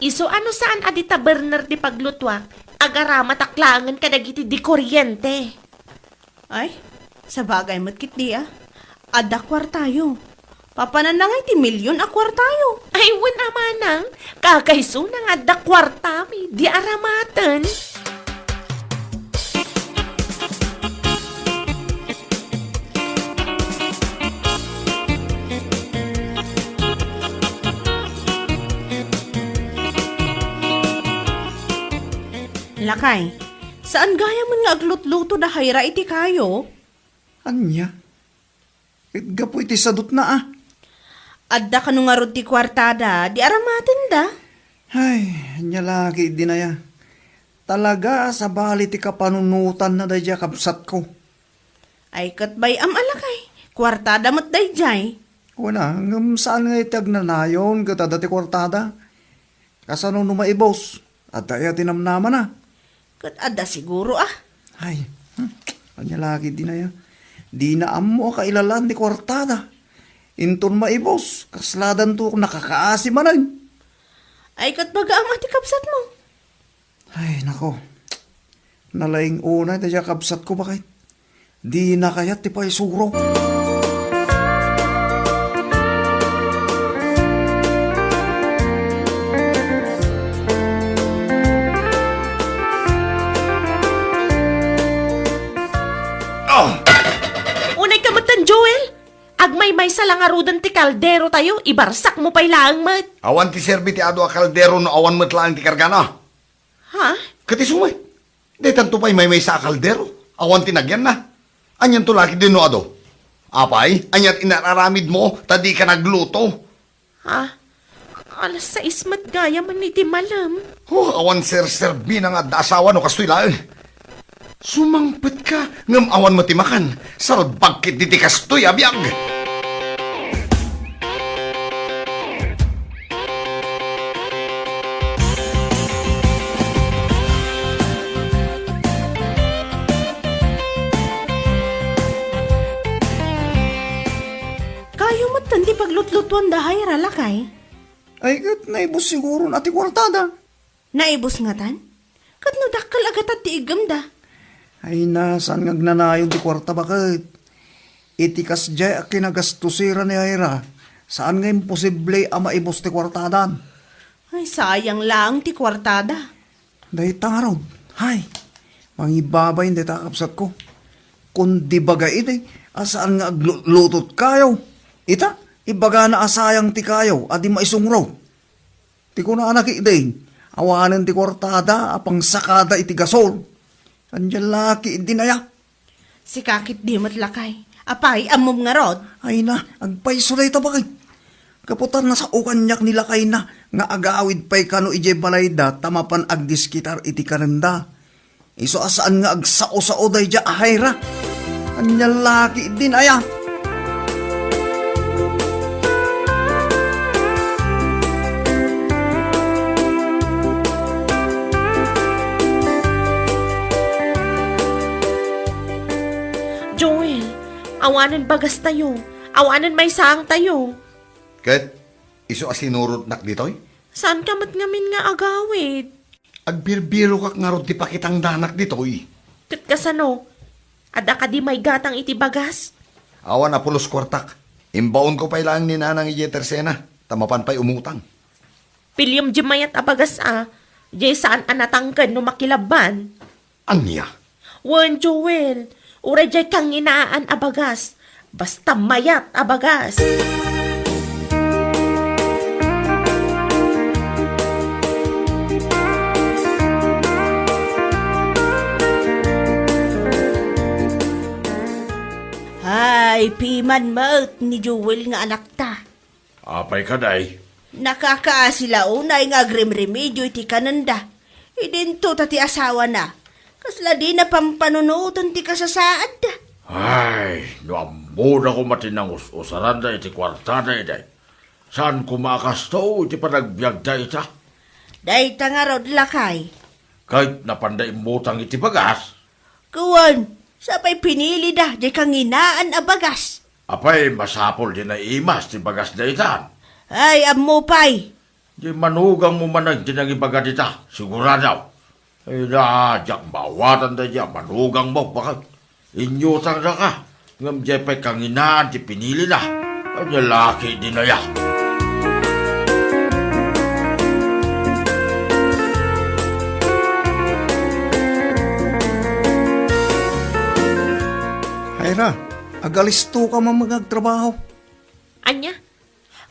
isu a no saan a dita burner ti paglutuak, agaramatak laengen kadagiti di kuryente. Ay, sabagay met ketdi a. Adda kuartayo. Papananna ngay ti milyon a kuartayo. Ay, wen a manang, kakaisuna nga adda kuartami, di aramaten. Lakay, saan gayam nga aglutluto da Jaira iti kayo? Ania? Ket gapu iti sadutna a. Adda kano ngarud ti kuartada, di aramatenda. Ay, ania la ketdin aya. Talaga a sabali ti kapanunotanna daydiay a kabsatko. Ay, ket bay-am a lakay, kuartada met daydiay. Wen a, ngem saan nga iti agnanayon ket adda ti kuartada. Kasano no maibus? Adda aya ti namnamana? Ket adda siguro a. Ay, hmm, ania la ketdin aya. Dina ammo a kailalaan ti kuartada. Inton maibus, kasladanto nakakaasi manen. Ay, ket baga ama ti kabsatmo. Ay, nako. Nalaing unay daydiay a kabsatko, baket. Dina kayat ti paisuro. Ah! Unay ka metten, Joel! Agmaymaysa la ngaruden ti kaldero tayo, ibarsak mo pay laeng met. Awan ti serbi ti adu a kaldero no awan met laeng ti kargana. Ha? Ket isu met, daytanto pay maymaysa a kaldero. Awan ti nagyanna. Anianto la ketdi no adu? Apay, ania ti inar-aramidmo ta dika nagluto? Ha? Alas sais met gayam iti malem. Oh, awan serserbina nga adda asawa no kastoy laeng. Sumangpetka, ngem awan met ti makan. Salbag ketdi ti kastoy a biag. Kayo metten ti paglutlutuanda, Jaira, lakay? Ay, ket naibus siguron a ti kuartada. Naibus ngatan? Ket no dakkel a gatad ti iggemda? Ay na, saan nga agnanayon ti kuarta, baket? Iti kasdiay a kinagastusera ni Jaira, saan nga imposible a maibus ti kuartadan. Ay, sayang laeng ti kuartada. Dayta ngarud, hay, mangibabain dayta a kabsatko. Kundi baga idi a saan nga aglutlutot kayo. Ita, ibagana a sayang ti kayo a di maisungrot. Ti kunana ketdi, awanen ti kuartada a pangsakada iti gasol. Ania la ketdin aya? Sika ketdi met, lakay. Apay, ammom ngarud? Ay na, agpayso dayta, baket. Gapu ta nasao kaniak ni lakayna nga agawid pay kano idiay balayda ta mapan agdiskitar iti kanenda. Isu a saan nga agsao-sao daydiay a Jaira. Ania la ketdin aya? Joel, awanen bagastayo, awanen maysaangtayo. Ket isu a sinurotnak ditoy? Saanka met ngamin nga agawid? Agbirbirokak ngarud ti pakitangdanak ditoy. Ket kasano? Adda kadi maigatang iti bagas? Awan a pulos kuartak. Imbaonko pay laeng ni Nanang idiay tersena, ta mapan pay umutang. Piliem diay mayat a bagas a, diay saan a natangken no makilabban. Ania? Wen, Joel, uray diay kanginaan a bagas. Basta mayat a bagas. Ay, piman met ni Joel nga anakta. Apay kadi? Nakakaasi la unay nga agremremedio iti kanenda. Idinto ta ti asawana, kasla dina pampanunoten ti kasasaadda. Ay, no ammona koma ti nangus-usaranda iti kuartada idi. Saan koma a kasto iti panagbiagda ita? Dayta ngarud, lakay. Ket napanda immutang iti bagas? Wen, sapay pinilida diay kanginaan a bagas. Apay, masapul ti naimas ti bagas daytan? Ay, ammo pay. Diay manugangmo manen ti nangibaga dita, sigurado. Ay na, diak maawatan daydiay a manugangmo, baket. Inyutangdaka, ngem diay pay kanginaan ti pinilina. Ania la ketdin aya? Jaira, agalistoka man nga agtrabaho. Ania?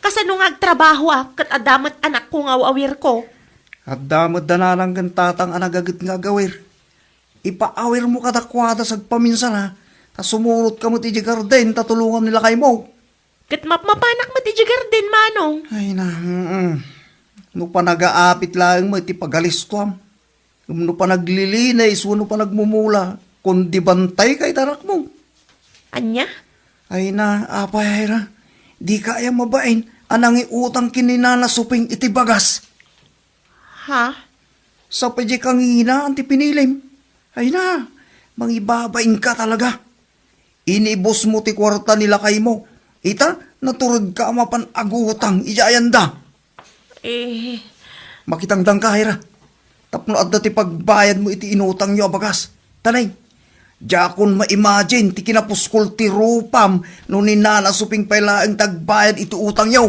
Kasano nga agtrabahoak ket adda met anakko nga aw-awirko? Adda met da nanang ken tatang a nagaget nga agawir. Ipaawirmo kadakuada sagpaminsana, ta sumurotka met idiay garden ta tulongam ni lakaymo. Ket mapmapanak met idiay garden, manong. Ay na, mm. No panagaapit laeng met ti pagalistoam. Ngem no panaglilinis wenno panagmumula, kundi bantayka iti anakmo. Ania? Ay na, apay, Jaira, dika aya mabain a nangiutang ken ni Nana Suping iti bagas? Ha? Sapay diay kanginaan ti pinilim. Ay na, mangibabainka talaga. Inibusmo ti kuarta ni lakaymo. Ita, Naturedka a mapan agutang idiay ayanda. Eh. Makitangdangka, Hyra. Tapno adda ti pagbayadmo iti inutangyo a bagas. Tanay, diakon ma-imagine ti kinapuskol ti rupam no ni Nana Suping pay laeng ti agbayad iti utangyo.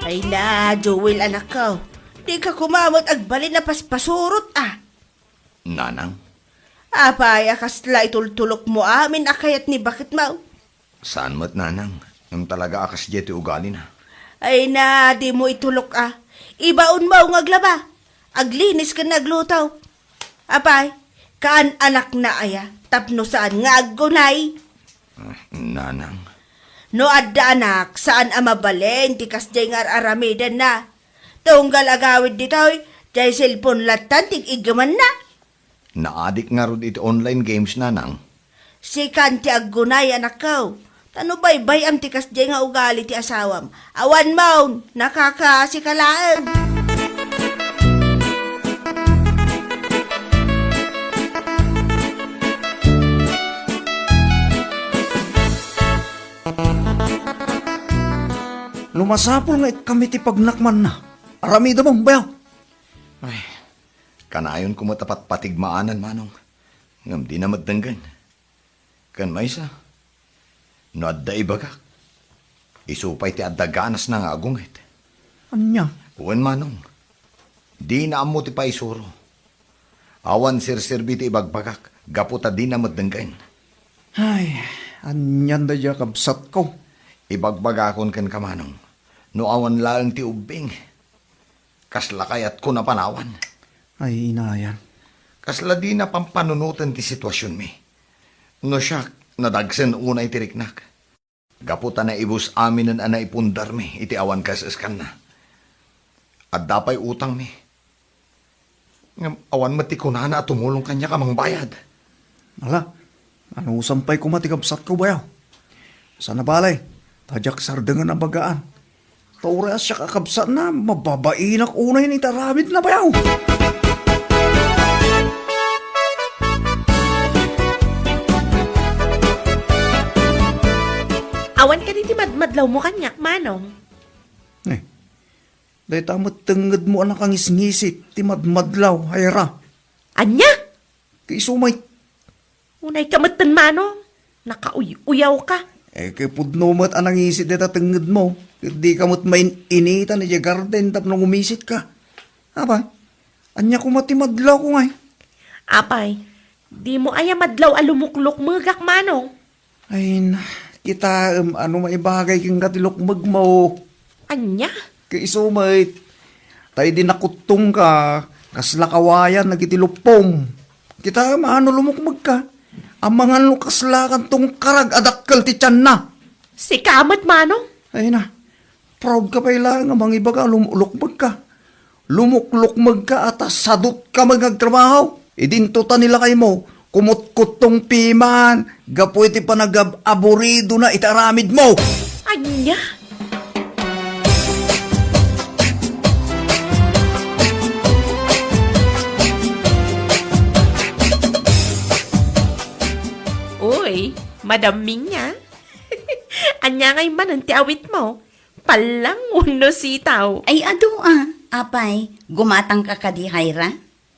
Ay na, Joel, anakko. Dika koma met agbalin a paspasurot, a. Nanang? Apay a kasla itultulokmo amin a kayat ni baketmo? Saan met, Nanang. Ngem talaga a kasdiay ti ugalina. Ay na, dimo itulok, a. Ibaonmo nga aglaba, aglinis ken agluto. Apay, kaan anakna aya tapno saan nga aggunay? Ah, Nanang. No adda anak, saan a mabalin ti kasdiay nga ar-aramidenna. Tunggal agawid ditoy, diay cellphone lattan ti iggemanna. Naadik ngarud iti online games, Nanang. Sikan ti aggunay, anakko. Ta no baybay-am ti kasdiay nga ugali ti asawam, awan mawn, nakakasika laeng. No masapul nga ikkam iti pagnakmanna, aramidem, bayaw. Ay, kanayon koma ta patpatigmaanan, Manong. Ngem dina met denggen. Ken maysa, no adda ibagak, isu pay ti adda ganasna nga agunget. Ania? Wen, Manong, dina ammo ti paisuro. Awan serserbi ti ibagbagak gapu ta dina met denggen. Ay, anian daydiay a kabsatko? Ibagbagakon kenka, Manong, no awan laeng ti ubbing, kasla kayatko napanawan. Ay, inayan. Kasla dina pampanunoten ti situasionmi. No siak, nadagsen unay ti riknak. Gapu ta naibus aminen a naipundarmi iti awan kaes-eskanna. Adda pay utangmi. Ngem awan met ti kunana a tumulong kaniak a mangbayad. Ala, anusam pay koma ti kabsatko, bayaw. Saan a bale, ta diak sardengen a bagaan. Ta uray a siak a kabsatna, mababainak unay iti aramidna, bayaw. Awan kadi ti madmadlawmo kaniak, Manong? Eh, dayta met tengngedmo a nakangisngisit ti madmadlaw, Hyra. Ania? Ket isu met. Unayka metten, Manong. Nakauy-uyawka. Eh, ket pudno met a nangisit dayta tengngedmo. Ket dika met main-initan idiay garden tapno ngumisitka. Apay, ania koma ti madlawko ngay? Apay, dimo aya madlaw a lumuklukmegak, Manong? Ay na, kitaem, ano maibagay kenka ti lukmegmo? Ania? Ket isu met, ta idi nakuttongka, kasla kawayan dagiti luppom. Kitaem, ano lumukmegka? Amangan no kasla kantong karag a dakkel ti tianna. Sika met, Manong? Ay na, proud ka pay laeng a mangibaga a lumulukmegka. Lumuklukmegka a ta sadutka met nga agtrabaho. Idinto ta ni lakaymo, kumutkuttong piman gapu iti panagab-aburidona iti aramidmo. Ania? Uy, Madam Minya. Ania ngay manen ti awitmo? Pallang wenno sitaw? Ay, adu a. Apay, gumatangka kadi, Hyra?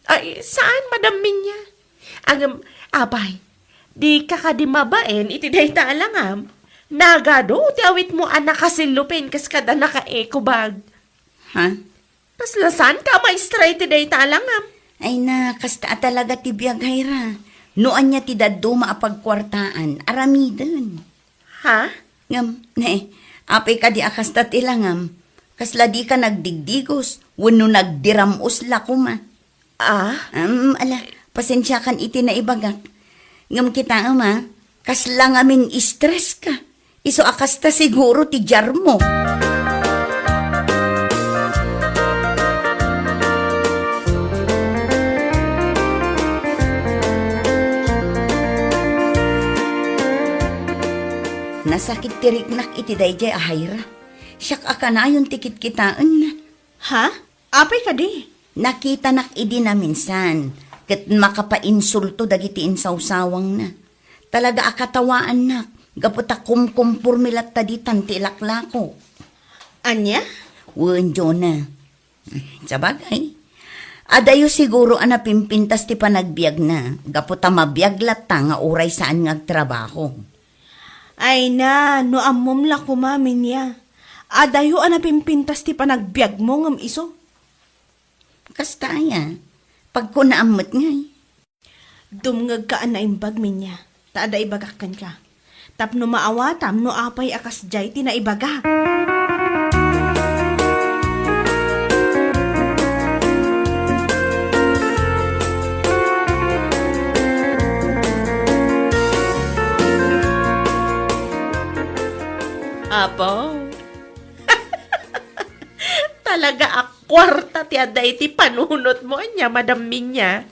Ay, saan, Madam Minya? Ngem, apay, dika kadi mabain iti dayta a langam? Nagadu ti awitmo a nakasellophane kas kada naka-eco bag. Ha? Kasla saanka a maestra iti dayta a langam? Ay na, kasta a talaga ti biag, Hyra. No ania ti dadduma a pagkuartaan, aramiden. Ha? Ngem, ne, apay kadi a kasta ti langam? Kasla dika nagdigdigos wenno nagdiram-os la koma? Ah? Em, ala, pasensiakan iti naibagak. Ngem kitaem a, kasla ngamin stress ka. Isu a kasta siguro ti diarmo. Nasakit ti riknak iti daydiay a Hyra. Siak a kanayon ti kitkitaenna. Ha? Apay kadi? Nakitanak idi naminsan, ket makapainsulto dagiti insawsawangna. Talaga a katawaannak, gapu ta kumkumporme latta ditan ti ilaklako. Ania? Wen, Jonah. Sabagay, adayo siguro a napimpintas ti panagbiagna, gapu ta mabiag latta nga uray saan nga agtrabaho. Ay na, no ammom la koma, Minya. Adayo a napimpintas ti panagbiagmo ngem isu. Kasta aya, pagkunaam met ngay. Dumngegka a naimbag, Minya, ta adda ibagak kenka. Tapno maawatam no apay a kasdiay ti naibagak. Apo. Talaga a kuarta ti adda iti panunotmo, ania, Madam Minya?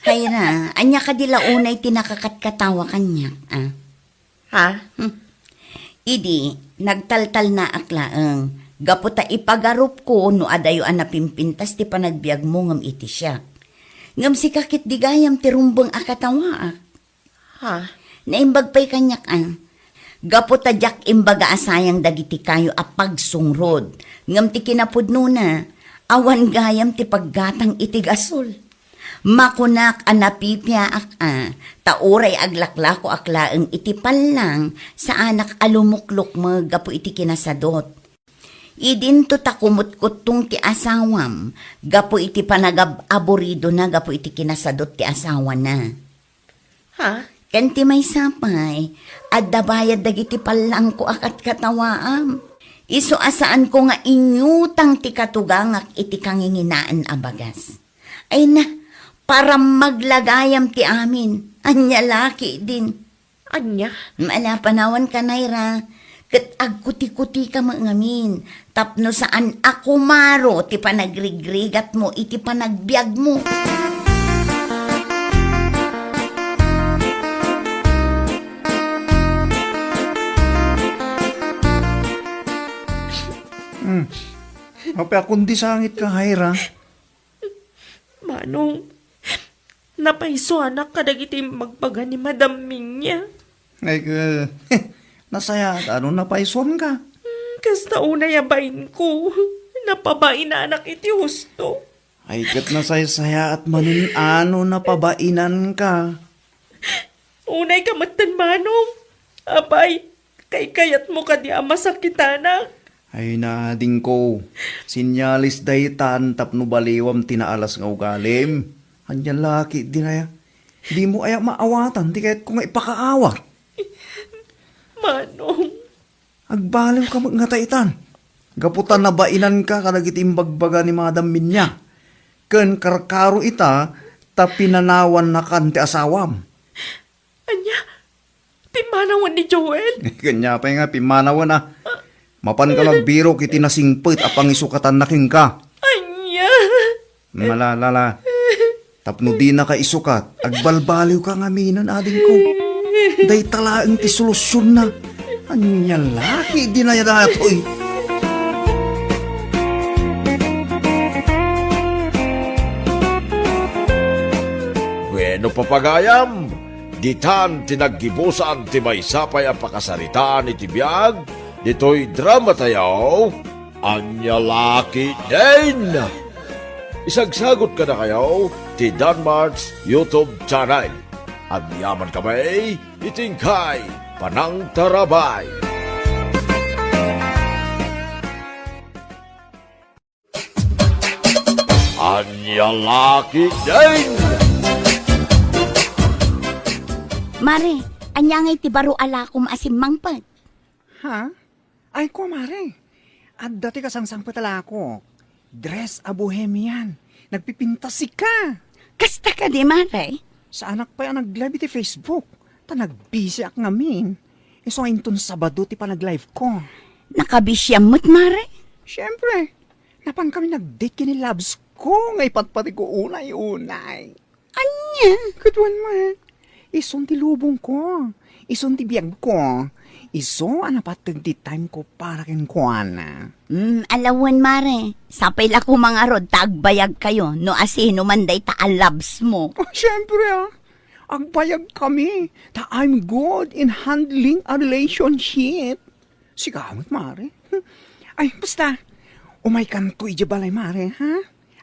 Hayra, ania kadi la unay ti nakakatkatawa kaniak, a? Ha? Hmm. Idi, nagtaltalnaak laeng, gapu ta ipagarupko no adayo a napimpintas ti panagbiagmo ngem iti siak. Ngem sika ketdi gayam ti rumbeng a katawaak. Ha? Naimbag pay kaniak, a. Gapu ta diak imbaga a sayang dagiti kayo a pagsungrod, ngem ti kinapudnona, awan gayam ti paggatang iti gasol. Makunak a napipiaak, a, ta uray aglaklakoak laeng iti pallang, saanak a lumuklukmeg gapu iti kinasadot. Idinto ta kumutkuttong ti asawam gapu iti panagab-aburidona gapu iti kinasadot ti asawana. Ha? Ken ti maysa pay, adda bayad dagiti pallangko a katkatawaam. Isu a saanko nga inyutang ti katugangak iti kanginginaen a bagas. Ay na, parammag la gayam ti amin. Ania la ketdin? Ania? Mala panawan ka, Naira, ket agkutikutika met ngamin, tapno saan a kumaro ti panagrigrigatmo iti panagbiagmo. Hmm. Apay a kundi sangitka, Naira? Manong, napaisuanak kadagiti imbagbaga ni Madam Minya. Ay, eh, nasayaat no napaisuanka. Hmm, kasta unay a bainko, napabainanak iti husto. Ay, ket nasaysayaat manen no napabainanka. Unayka metten, Manong. Apay, kaykayatmo kadi a masakitanak? Ay, naadingko. Sinyales daytan tapno baliwam ti naalas nga ugalim. Ania la ketdin aya? Dimo aya maawatan ti kayatko nga ipakaawat? Manong. Agbaliwka met ngata itan. Gapu ta nabainanka kadagiti imbagbaga ni Madam Minya. Ken karkaro ita ta pinanawannakan ti asawam. Ania? Pimmanawen ni Joel? Ania pay nga pimmanawen a? Mapanka no agbirok iti nasingpet a pangisukatanna kenka. Ania? Malalala. Tapno dinaka isukat, agbalbaliwka ngaminen, adingko. Dayta laeng ti solusionna. Ania la ketdin aya daytoy? Bueno, papagayam, ditan ti naggibusan ti maysa pay a pakasaritaan iti biag ditoy dramatayo, Ania la ketdin? Isagsagot kadakayo ti Danmart's YouTube channel. Agyaman kami iti inkay panangtarabay. Ania la ketdin? Mare, ania ngay ti baro a lakom a simmangpet? Ha? Ay, kumare, adda ti kasangsangpet a lakok. Dress a bohemian. Nagpipintas sika. Kasta kadi, mare? Saanak pay a nag-live iti Facebook. Ta nagbisiak ngamin. Isu nga inton Sabado ti panag-live ko. Nakabisiam met, mare? Siyempre. Napan kami nag-date ken ni Labs ko nga ipatpateg ko unay-unay. Ania? Kaduan met. Isun ti lubongko. Isun ti biagko. Isu a napatteg ti timeko para kenkuana. Hmm, ala wen, mare. Sapay la koma ngarud ta agbayagkayo no asinoman dayta a loves mo. Oh, syempre, ah. Agbayagkami, ta I'm good in handling a relationship. Sika met, mare. Ay, basta, umaykanto idiay balay, mare, ha?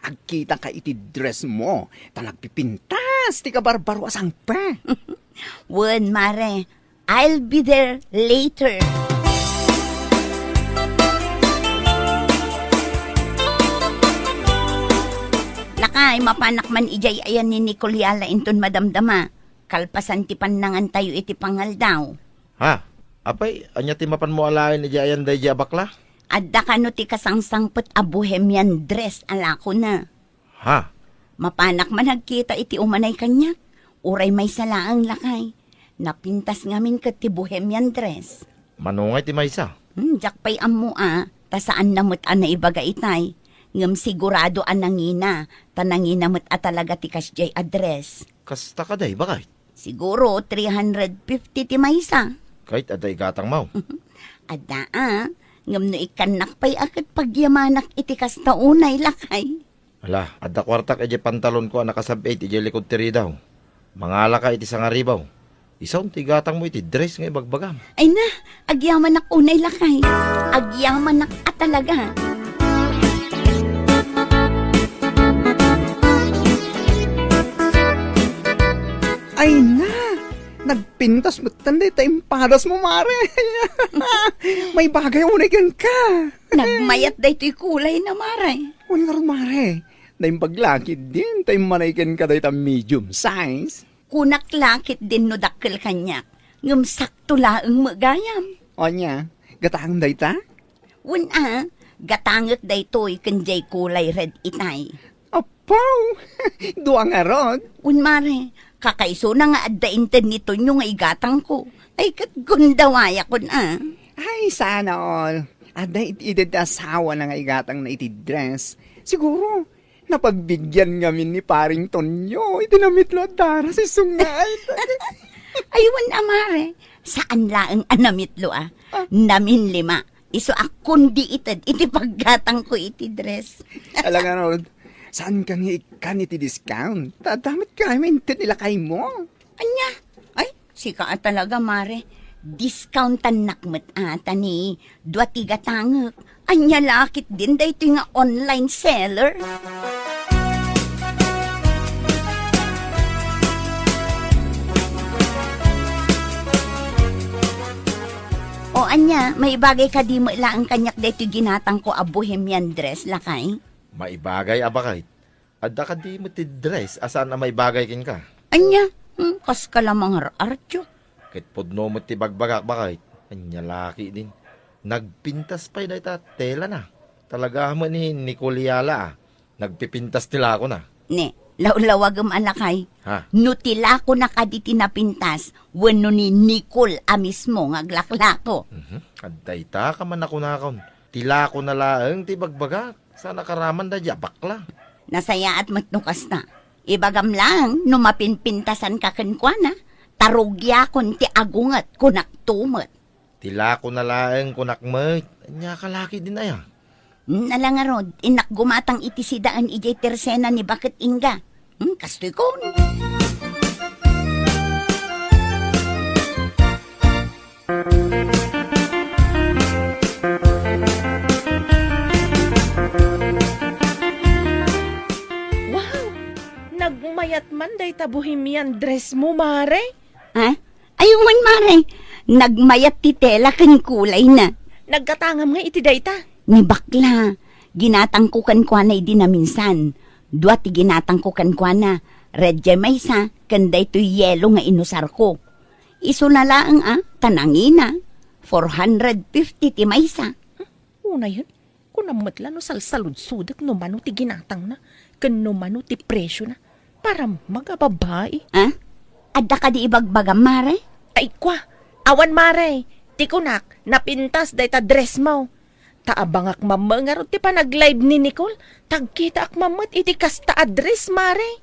Agkitaka iti dress mo, ta nagpipintas ti kabarbaro a sangpe. Wen, mare, I'll be there later. Lakay, mapanak man idiay ayan ni Nicole Yala inton madamdama. Kalpasan ti pannangantayo iti pangaldaw. Ha? Apay, ania ti mapanmo alaen idiay ayan daydiay a bakla? Adda kano ti kasangsangpet a bohemian dress a lakona. Ha? Mapanak man agkita iti umanay kaniak. Uray maysa laeng, lakay. Napintas ngamin ket ti bohemian dress. Mano ngay ti maysa? Hmm, diak pay ammo a, ta saanna met a naibaga itay. Ngem sigurado a nangina, ta nangina met a talaga ti kasdiay a dress. Kasta kadi, bakay? Siguro three hundred fifty ti maysa. Ket adda igatangmo? Adda a, ngem no ikkannak pay a ket pagyamanak iti kasta unay, lakay. Ala, adda kuartak idiay pantalonko a nakasab-it idiay likod ti ridaw. Mangalaka iti sangaribaw. Isun ti igatangmo iti dress nga ibagbagam. Ay na, agyamanak unay, lakay. Agyamanak a talaga. Ay na, nagpintas metten dayta impadasmo, mare. Maibagay unay kenka. Nagmayat daytoy kulayna, mare. Wen ngarud, mare, naimbag la ketdin ta immanay kenka dayta medium size. Kunak la ketdin no dakkel kaniak, ngem sakto laeng met gayam. Ania, gatangem dayta? Wen a, gatangek daytoy ken diay kulay red itay. Apo! Dua ngarud? Wen, mare, kakaisuna nga adda inted ni Tonyo nga igatangko. Ay, ket gundawayakon a. Ay, sana all. Adda it-, iti asawana nga igatangna iti dress. Siguro, napagbigyan ngamin ni Paring Tonyo iti namitlo a daras isu nga ay. Ay, wen a, mare, saan laeng a namitlo a. Ah. Naminlima. Isu a kundi ited iti paggatangko iti dress. Ala ngarud, saanka nga ikkan iti discount? Ta adda met gayam inted ni lakaymo. Ania? Ay, sika a talaga, mare. Discountannak met a ta ni dua ti gatangek. Ania la ketdin daytoy nga online seller? O ania, maibagay kadi met laeng kaniak daytoy ginatangko a bohemian dress, lakay? Maibagay a, bakay. Adda kadi met ti dress a saan a maibagay kenka? Ania? Hmm, kaska la mangar-artiok. Ket pudno met ti bagbagak, bakay. Ania la ketdin? Nagpintas pay dayta telana. Talaga met ni Nicole Yala a. Nagpipintas ti lakona. Ne, lawlawagem a, lakay. Ha? No ti lakona kadi ti napintas, wenno ni Nicole a mismo nga aglaklako. Mhm. Adda ita ka man a kunakon. Ti lakona laeng ti bagbagak. Saan a karaman daydiay a bakla. Nasayaat met no kasta. Ibagam laeng no mapinpintasanka kenkuana, ta rugiakon ti agunget, kunakto met. Ti lakona laeng kunak met, ania ka la ketdin aya? Hmm, ala ngarud, innak gumatang iti sidaen idiay tersena ni baket Inga. Hmm, kastoy kon. Wow! Nagmayat man dayta bohemian dress mo, mare? Ha? Ay, wen, mare. Nagmayat ti tela ken kulayna. Naggatangam nga iti dayta? Ni bakla. Ginatangko kenkuana idi naminsan. Dua ti ginatangko kenkuana. Red jay maysa, ken daytoy yelo nga inusarko. Isuna laeng a, ta nangina, four hundred fifty ti maysa. Unayen, kunam met la no salsaludsodek no mano ti ginatangna, ken no mano ti presiona. Para magababai. Ah? Adda kadi ibagbagam, mare? Ay, kwa, awan, mare. Ti kunak, napintas dayta dress mo. Ta abangak mamma ngarud ti panag-live ni Nicole, tagkitaak mammet iti kasta a dress, mare.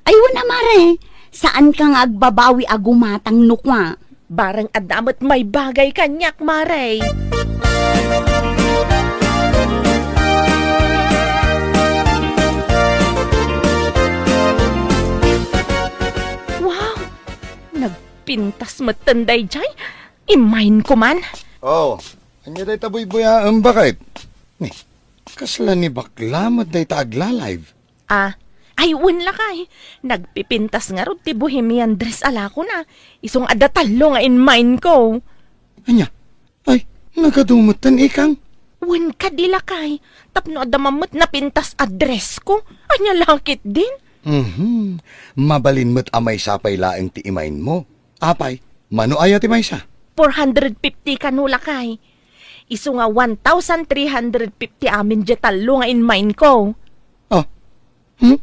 Ay, wen a, mare. Saanka nga agbabawi a gumatang no kua. Bareng adda met maibagay kaniak, Mare. Wow! Nagpintas metten daydiay. Immain ko man. Oh, ania dayta buybuyaem, baket? Ni, kasla ni bakla met dayta agla-live? Ah, ay, wen lakay. Nagpipintas ngarud ti bohemian dress a lakona. Isu nga adda tallo nga immain ko. Ania? Ay, nagadu metten, ikang? Wen kadi lakay. Tapno adda man met napintas a dress ko. Ania la ketdin? Mhm. Mabalin met a maysa pay laeng ti immain mo. Apay, mano aya ti maysa? Four hundred fifty kano lakay. Isu nga one thousand three hundred fifty amin diay tallo nga immain ko. Ah, hmm?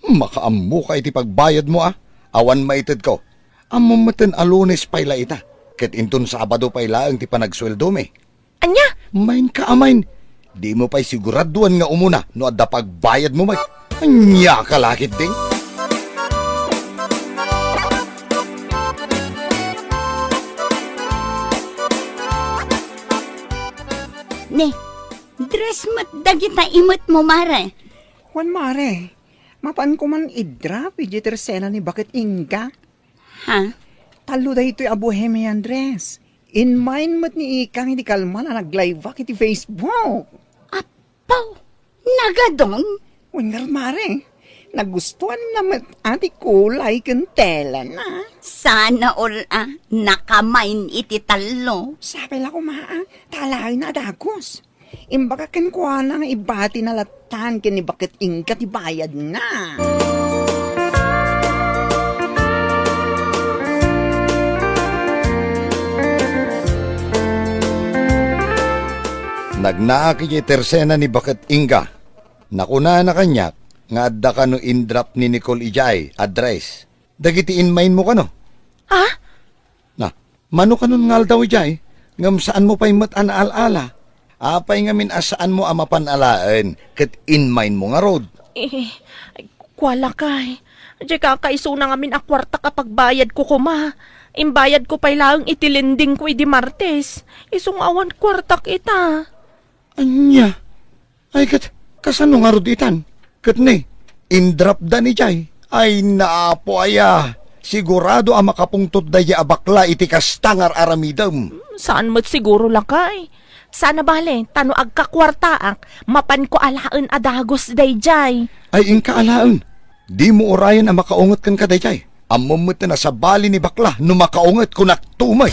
Makaammoka iti pagbayadmo, a? Awan maitedko. Ammom metten a Lunes pay la ita, ket inton Sabado pay laeng ti panagsueldomi. Ania? Immainka a immain. Dimo pay siguraduan nga umuna no adda pagbayadmo met. Ania ka la ketdin? Ni, dress met dagita imetmo, Mare. Wen, Mare. Mapanko man i-drop idiay tersena ni Baket Inga. Ha? Tallo daytoy a bohemian dress. Immain met ni ikang idi kalman a nag-live-ak iti Facebook. Apo, nagadun? Wen ngarud, Mare. Nagustuanna met a ti kulay ken telana. Sana all a nakamain iti tallo. Sapay la koma a, ta alaenna a dagus. Imbagak kenkuana nga ibatina lattan ken ni Baket Inga ti bayadna. Nagnaak idiay tersena ni Baket Inga. Nakunana kaniak nga adda kano in-drop ni Nicole idiay a dress. Dagiti immainmo kano? Ah? Na, mano kanon nga aldaw idiay? Ngem saanmo pay met a naal-ala. Apay ngamin a saanmo a mapan alaen ket immainmo ngarud? Eh, ay, kua lakay. Diay kakaisuna ngamin a kuartak a pagbayadko koma. Imbayadko pay laeng iti lendingko idi Martes. Isu nga awan kuartak ita. Ania? Ay, ket kasano ngarud itan? Ket ni, in-drop-da idiay. Ay, naapo aya. Sigurado a makapungtot daydiay a bakla iti kasta nga ar-aramidem. Hmm, saan met siguro, lakay. Saan a bale, ta no agkakuartaak, mapanko alaen a dagus daydiay. Ay, inka alaen. Dimo urayen a makaunget kenka daydiay. Ammom met a sabali ni bakla no makaunget, kunak tumay.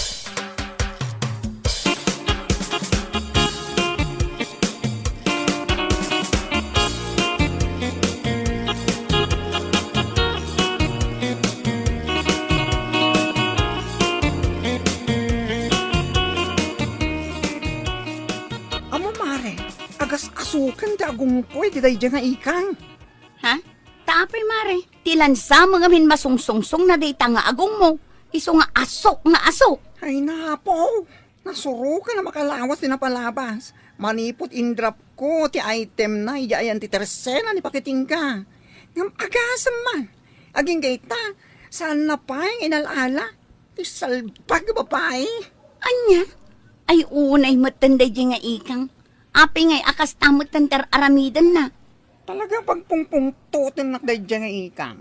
Ammom, Mare, agas-asoken ti agumpoy ti daydiay nga ikang. Ha? Ta apay, Mare? Ti lansa mo ngamin masursungsongna dayta nga agummo. Isu nga asok nga asok. Ay, napo! Nasurokan a makalawas ti napalabas. Manipud in-drop-ko ti itemna idiay ayan ti tersena ni Baket Inga. Ngem agasem man. Agingga ita, saanna pay nga inal-ala. Ti salbag a babai. Ania? Ay, unay metten daydiay nga ikang. Apay ngay a kasta metten ti ar-aramidenna? Talaga pagpungpungtotennak daydiay nga ikang.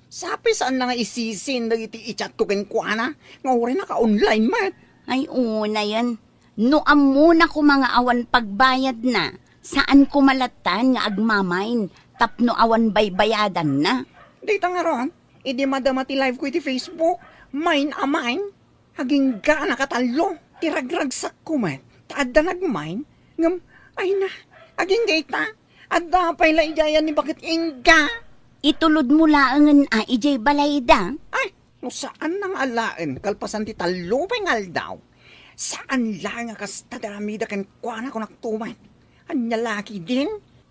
Sapay saanna nga isisin dagiti i-chat-ko kenkuana nga uray naka-online met. Ay, unayen. No ammona koma nga awan pagbayadna, saan koma lattan nga agmamain tapno awan baybayadanna. Dayta ngarud, idi madama ti live-ko iti Facebook, main a main. Agingga a nakatallo ti ragragsakko met ta adda nagmain, ngem, ay na, agingga ita, adda pay la idiay ayan ni Baket Inga. Itulodmo laengen a idiay balayda. Ay, no saanna nga alaen kalpasan ti tallo pay nga aldaw, saan laeng a kasta ti aramida kenkuana, kunak tumay. Ania la ketdin?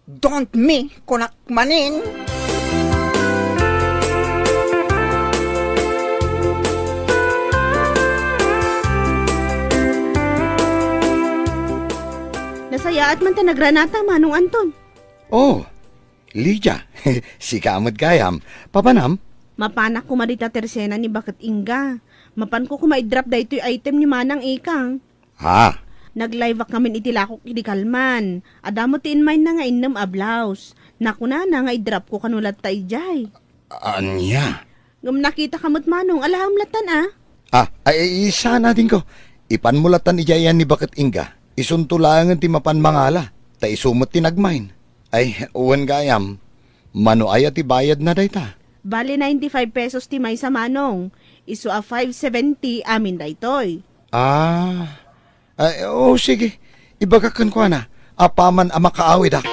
Don't me, kunak manen. Nasayaat man ta nagranata, Manong Anton. Oh, Lydia, sika met gayam. Papanam? Mapanak koma dita tersena ni Baket Inga. Mapanko koma i-drop daytoy item ni Manang Ikang. Ha? Nag-live-ak ngamin iti lakok idi kalman. Adda met ti inmaynna nga innem a blouse. Nakunana nga i-drop ko kano latta idiay. Ania? Ngem nakita ka met, Manong, alaem lattan a? Ah, ay, ay, sana dinko. Ipanmo lattan idiay ni Baket Inga. Isunto laengen ti mapan mangala. Ta isu met ti nagmain. Ay, wen gayam. Mano aya ti bayadna dayta? Bali ninety-five pesos ti maysa, Manong. Isu a five seventy amin daytoy. Ah. Ay, o sige. Ibagak kenkuana. Apaman a makaawidak.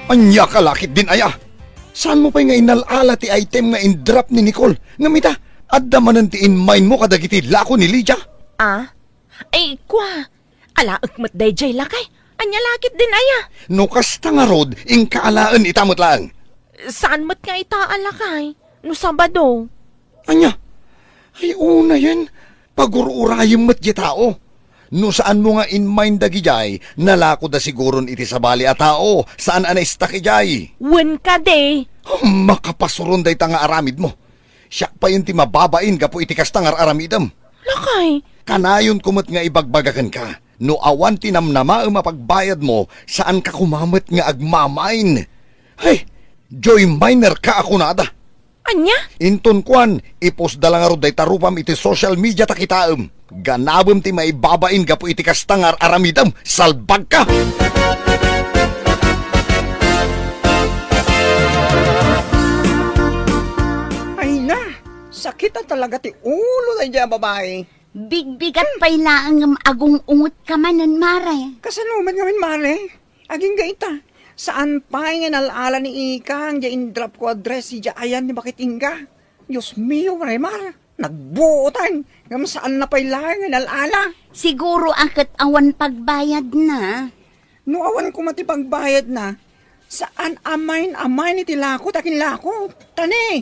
Ania ka lakit din aya? Saanmo pay nga inal-ala ti item nga in-drop ni Nicole? Ngem ita, adda manen ti inmainmo kadagiti lako ni Lydia? Ah? Ay, kua, alaek met daydiay lakay. Ania lakit din aya? No kasta ngarud, inka alaen ita met laeng. Saan met nga ita a lakay? No Sabado. Ania? Ay, unayen, pagur-urayem met diay tao. No saanmo nga inmain dagidiay, nalakoda siguron iti sabali a tao, saan a naistak idiay. Wen kadi. Oh, makapasuron dayta nga aramidmo. Siak payen ti mababain gapu iti kasta nga ar-aramidem. Lakay. Kanayonko met nga ibagbaga kenka, no awan ti namnamaem a pagbayadmo, saanka koma met nga agmamain. Hay, joy miner ka a kunada. Ania? Inton kuan, ipostda la ngarud dayta rupam iti social media ta kitaem. Ganabem ti maibabain gapu iti kasta nga ar-aramidem. Salbagka! Ay na, sakit a talaga ti ulo daydiay a babai. Bigbigat pay laeng ngem agung-ungot ka manen, Mare. Kasano met ngamin, Mare? Agingga ita, saan pay nga inal-ala ni Ikang diay in-drop ko a dress idiay ayan ni Baket Inga. Dios mio, Mare Mar, nagbuotan, ngem saanna pay laeng nga inal-ala. Siguro a ket awan pagbayadna. No awan koma ti pagbayadna, saan a main-amain iti lako ta kinlako. Ta ni,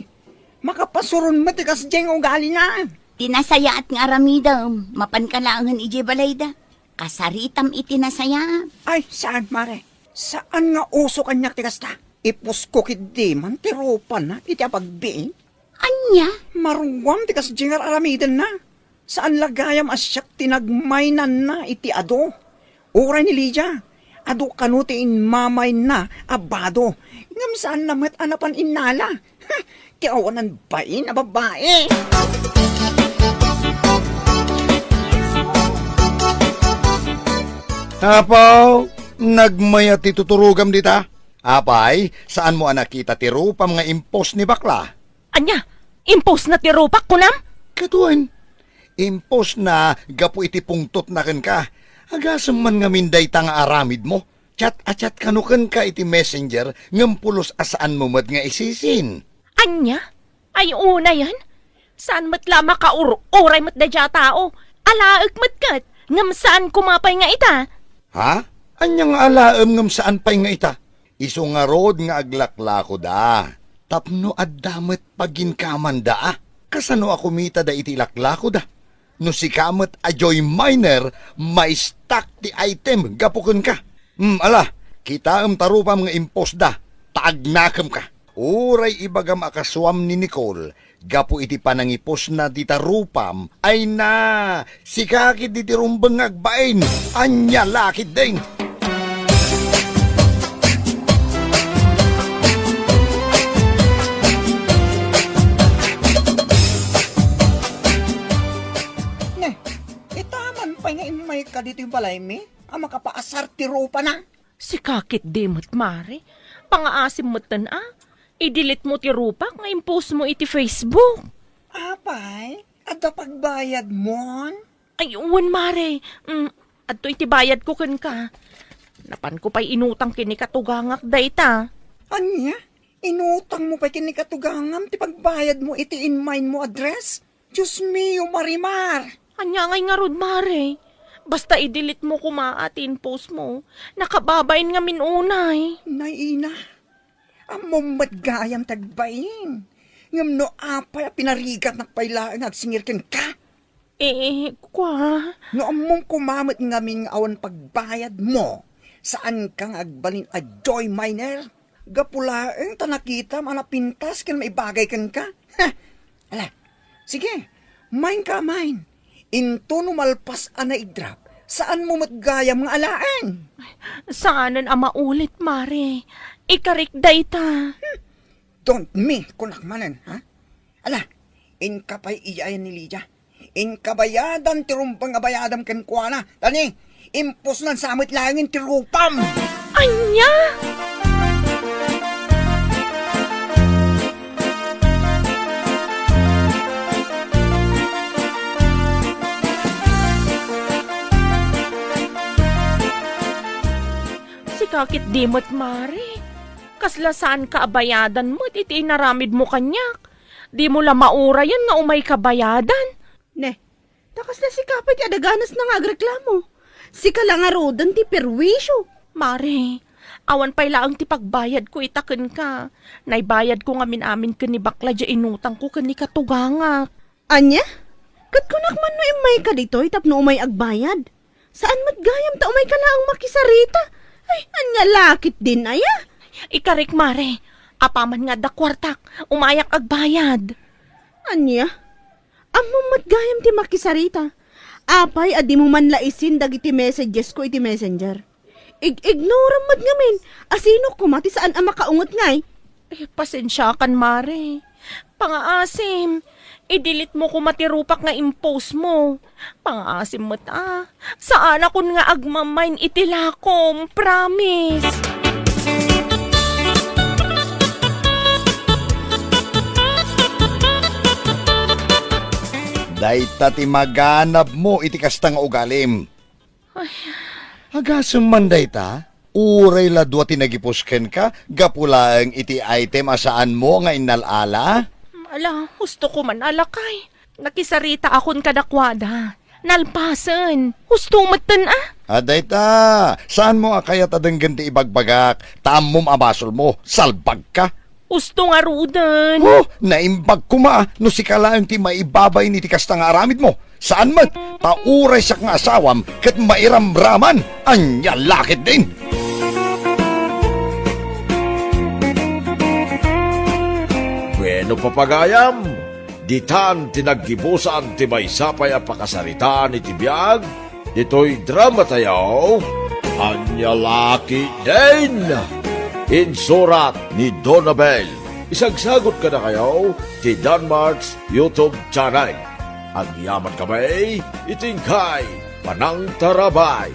makapasuron met ti kasdiay nga ugalina. Ti nasayaat nga aramidem, mapanka laengen idiay balayda. Kasaritam iti nasayaat. Ay, saan, Mare? Saan nga uso kaniak ti kasta? Ipusko ketdi man ti rupana iti apagbiin. Ania? Maruam ti kasdiay nga ar-aramidenna. Saan la gayam a siak ti nagmainanna iti adu. Uray ni Lydia, adu kano ti inmamainna a bado. Ngem saanna met a napan innala. Ti awanan bain a babai. Apo, nagmayat ti tuturogam dita? Apay, saanmo a nakita ti rupam nga impos ni bakla? Ania? Impos na ti rupak, kunam? Katuen, impos na gapu iti pungtotna kenka. Agasem man ngamin dayta nga aramidmo. Chat a chat kano kenka iti messenger ngem pulos a saanmo met nga isisin. Ania? Ay, unayen? Saan met la makaur-uray met daydiay a tao? Alaek met ket, ngem saan koma pay nga ita? Ha? Ania nga alaem ngem saan pay nga ita? Isu ngarud nga aglaklakoda. Tapno adda met paginkamanda a. Kasano a kumitada iti ilaklakoda? No sika met a joy miner, maistak ti item gapu kenka. Hmm, ala, kitaem ta rupam nga imposda, ta agnakemka. Uray ibagam a kasuam ni Nicole, gapu iti panangiposna dita rupam, ay na, sika ketdi ti rumbeng nga agbain, ania la ketdin? Ne, ita man pay nga immayka ditoy balaymi a makapaasar ti rupana? Sika ketdi met, Mare. Pangaasim metten a. I-delete mo ti rupak nga impost mo iti Facebook. Apay, adda pagbayadmon? Ay, wen, Mare. Mm, adtoy ti bayadko kenka. Napanko pay inutang ken ni katugangak dayta. Ania? Inutangmo pay ken ni katugangam ti pagbayadmo iti inmainmo a dress? Dios mio, Marimar! Ania ngay ngarud, Mare? Basta i-delete mo koma a ti in-post mo. Nakababain ngamin unay. Nay, ina, ammom met gayam ti agbain. Ngem no apay a pinarigatnak pay laeng nga agsingir kenka? Eh, kua? No ammom koma met ngamin nga awan pagbayadmo, saanka nga agbalin a joy miner? Gapu laeng ta nakitam a napintas ken maibagay kenka. Ha! Ala, sige, mine ka, mine. Into no malpas a naidrap, saanmo met gayam nga alaen. Saanen a maulit, Mare. Ikarik dayta. Don't me, kunak manen, ha? Ala, inka pay iyayan ni Lydia. Inka bayadan ti rumbeng a bayadam kenkuana. Tani, impusnan sa met laeng ti rupam. Ania? Sika ket di met, Mare. Kasla saanka a bayadan met iti inaramidmo kaniak. Dimo la maurayan nga umayka bayadan. Ne, ta kasla sika pay ti adaganasna nga agreklamo. Sika la ngaruden ti perwisyo. Mare, awan pay laeng ti pagbayadko ita kenka. Naibayadko ngamin-amin ken ni bakla diay inutangko ken ni katugangak. Ania? Ket kunak man no immayka ditoy tapno umay agbayad? Saan met gayam ta umayka laeng makisarita? Ay, ania la ketdin aya? Ikarik, Mare. Apaman nga adda kuartak, umayak agbayad. Ania? Ammom met gayam ti makisarita. Apay a dimo man la isin dagiti messagesko iti Messenger? Ig-ignoram met ngamin. Asino koma ti saan a makaunget ngay? Eh, pasensiakan, Mare. Pangaasim, i-delete mo koma ti rupak nga impostmo. Pangaasim met a. Saanakon nga agmamine iti lakom, promise. Dayta ti maganabmo iti kasta nga ugalim. Ay. Agasem man dayta, uray la dua ti nagipus kenka gapu laeng iti item a saanmo nga innal-ala? Ala, hustoko man a lakay. Nakisaritaakon kadakuada. Nalpasen. Husto metten a. A dayta, saanmo a kayat a denggen ti ibagbagak, ta ammom a basolmo, salbagka. Husto ngaruden. Oh, naimbag koma no sika laeng ti maibabain iti kasta nga aramidmo. Saan met, ta uray siak nga asawam ket mairamraman. Ania la ketdin? Bueno, papagayam, ditan ti naggibusan ti maysa pay a pakasaritaan iti biag ditoy dramatayo, Ania la ketdin? Insurat ni Donabel. Isagsagut kadakayo ti Danmart's YouTube channel. Agyaman kami iti inkay panangtarabay.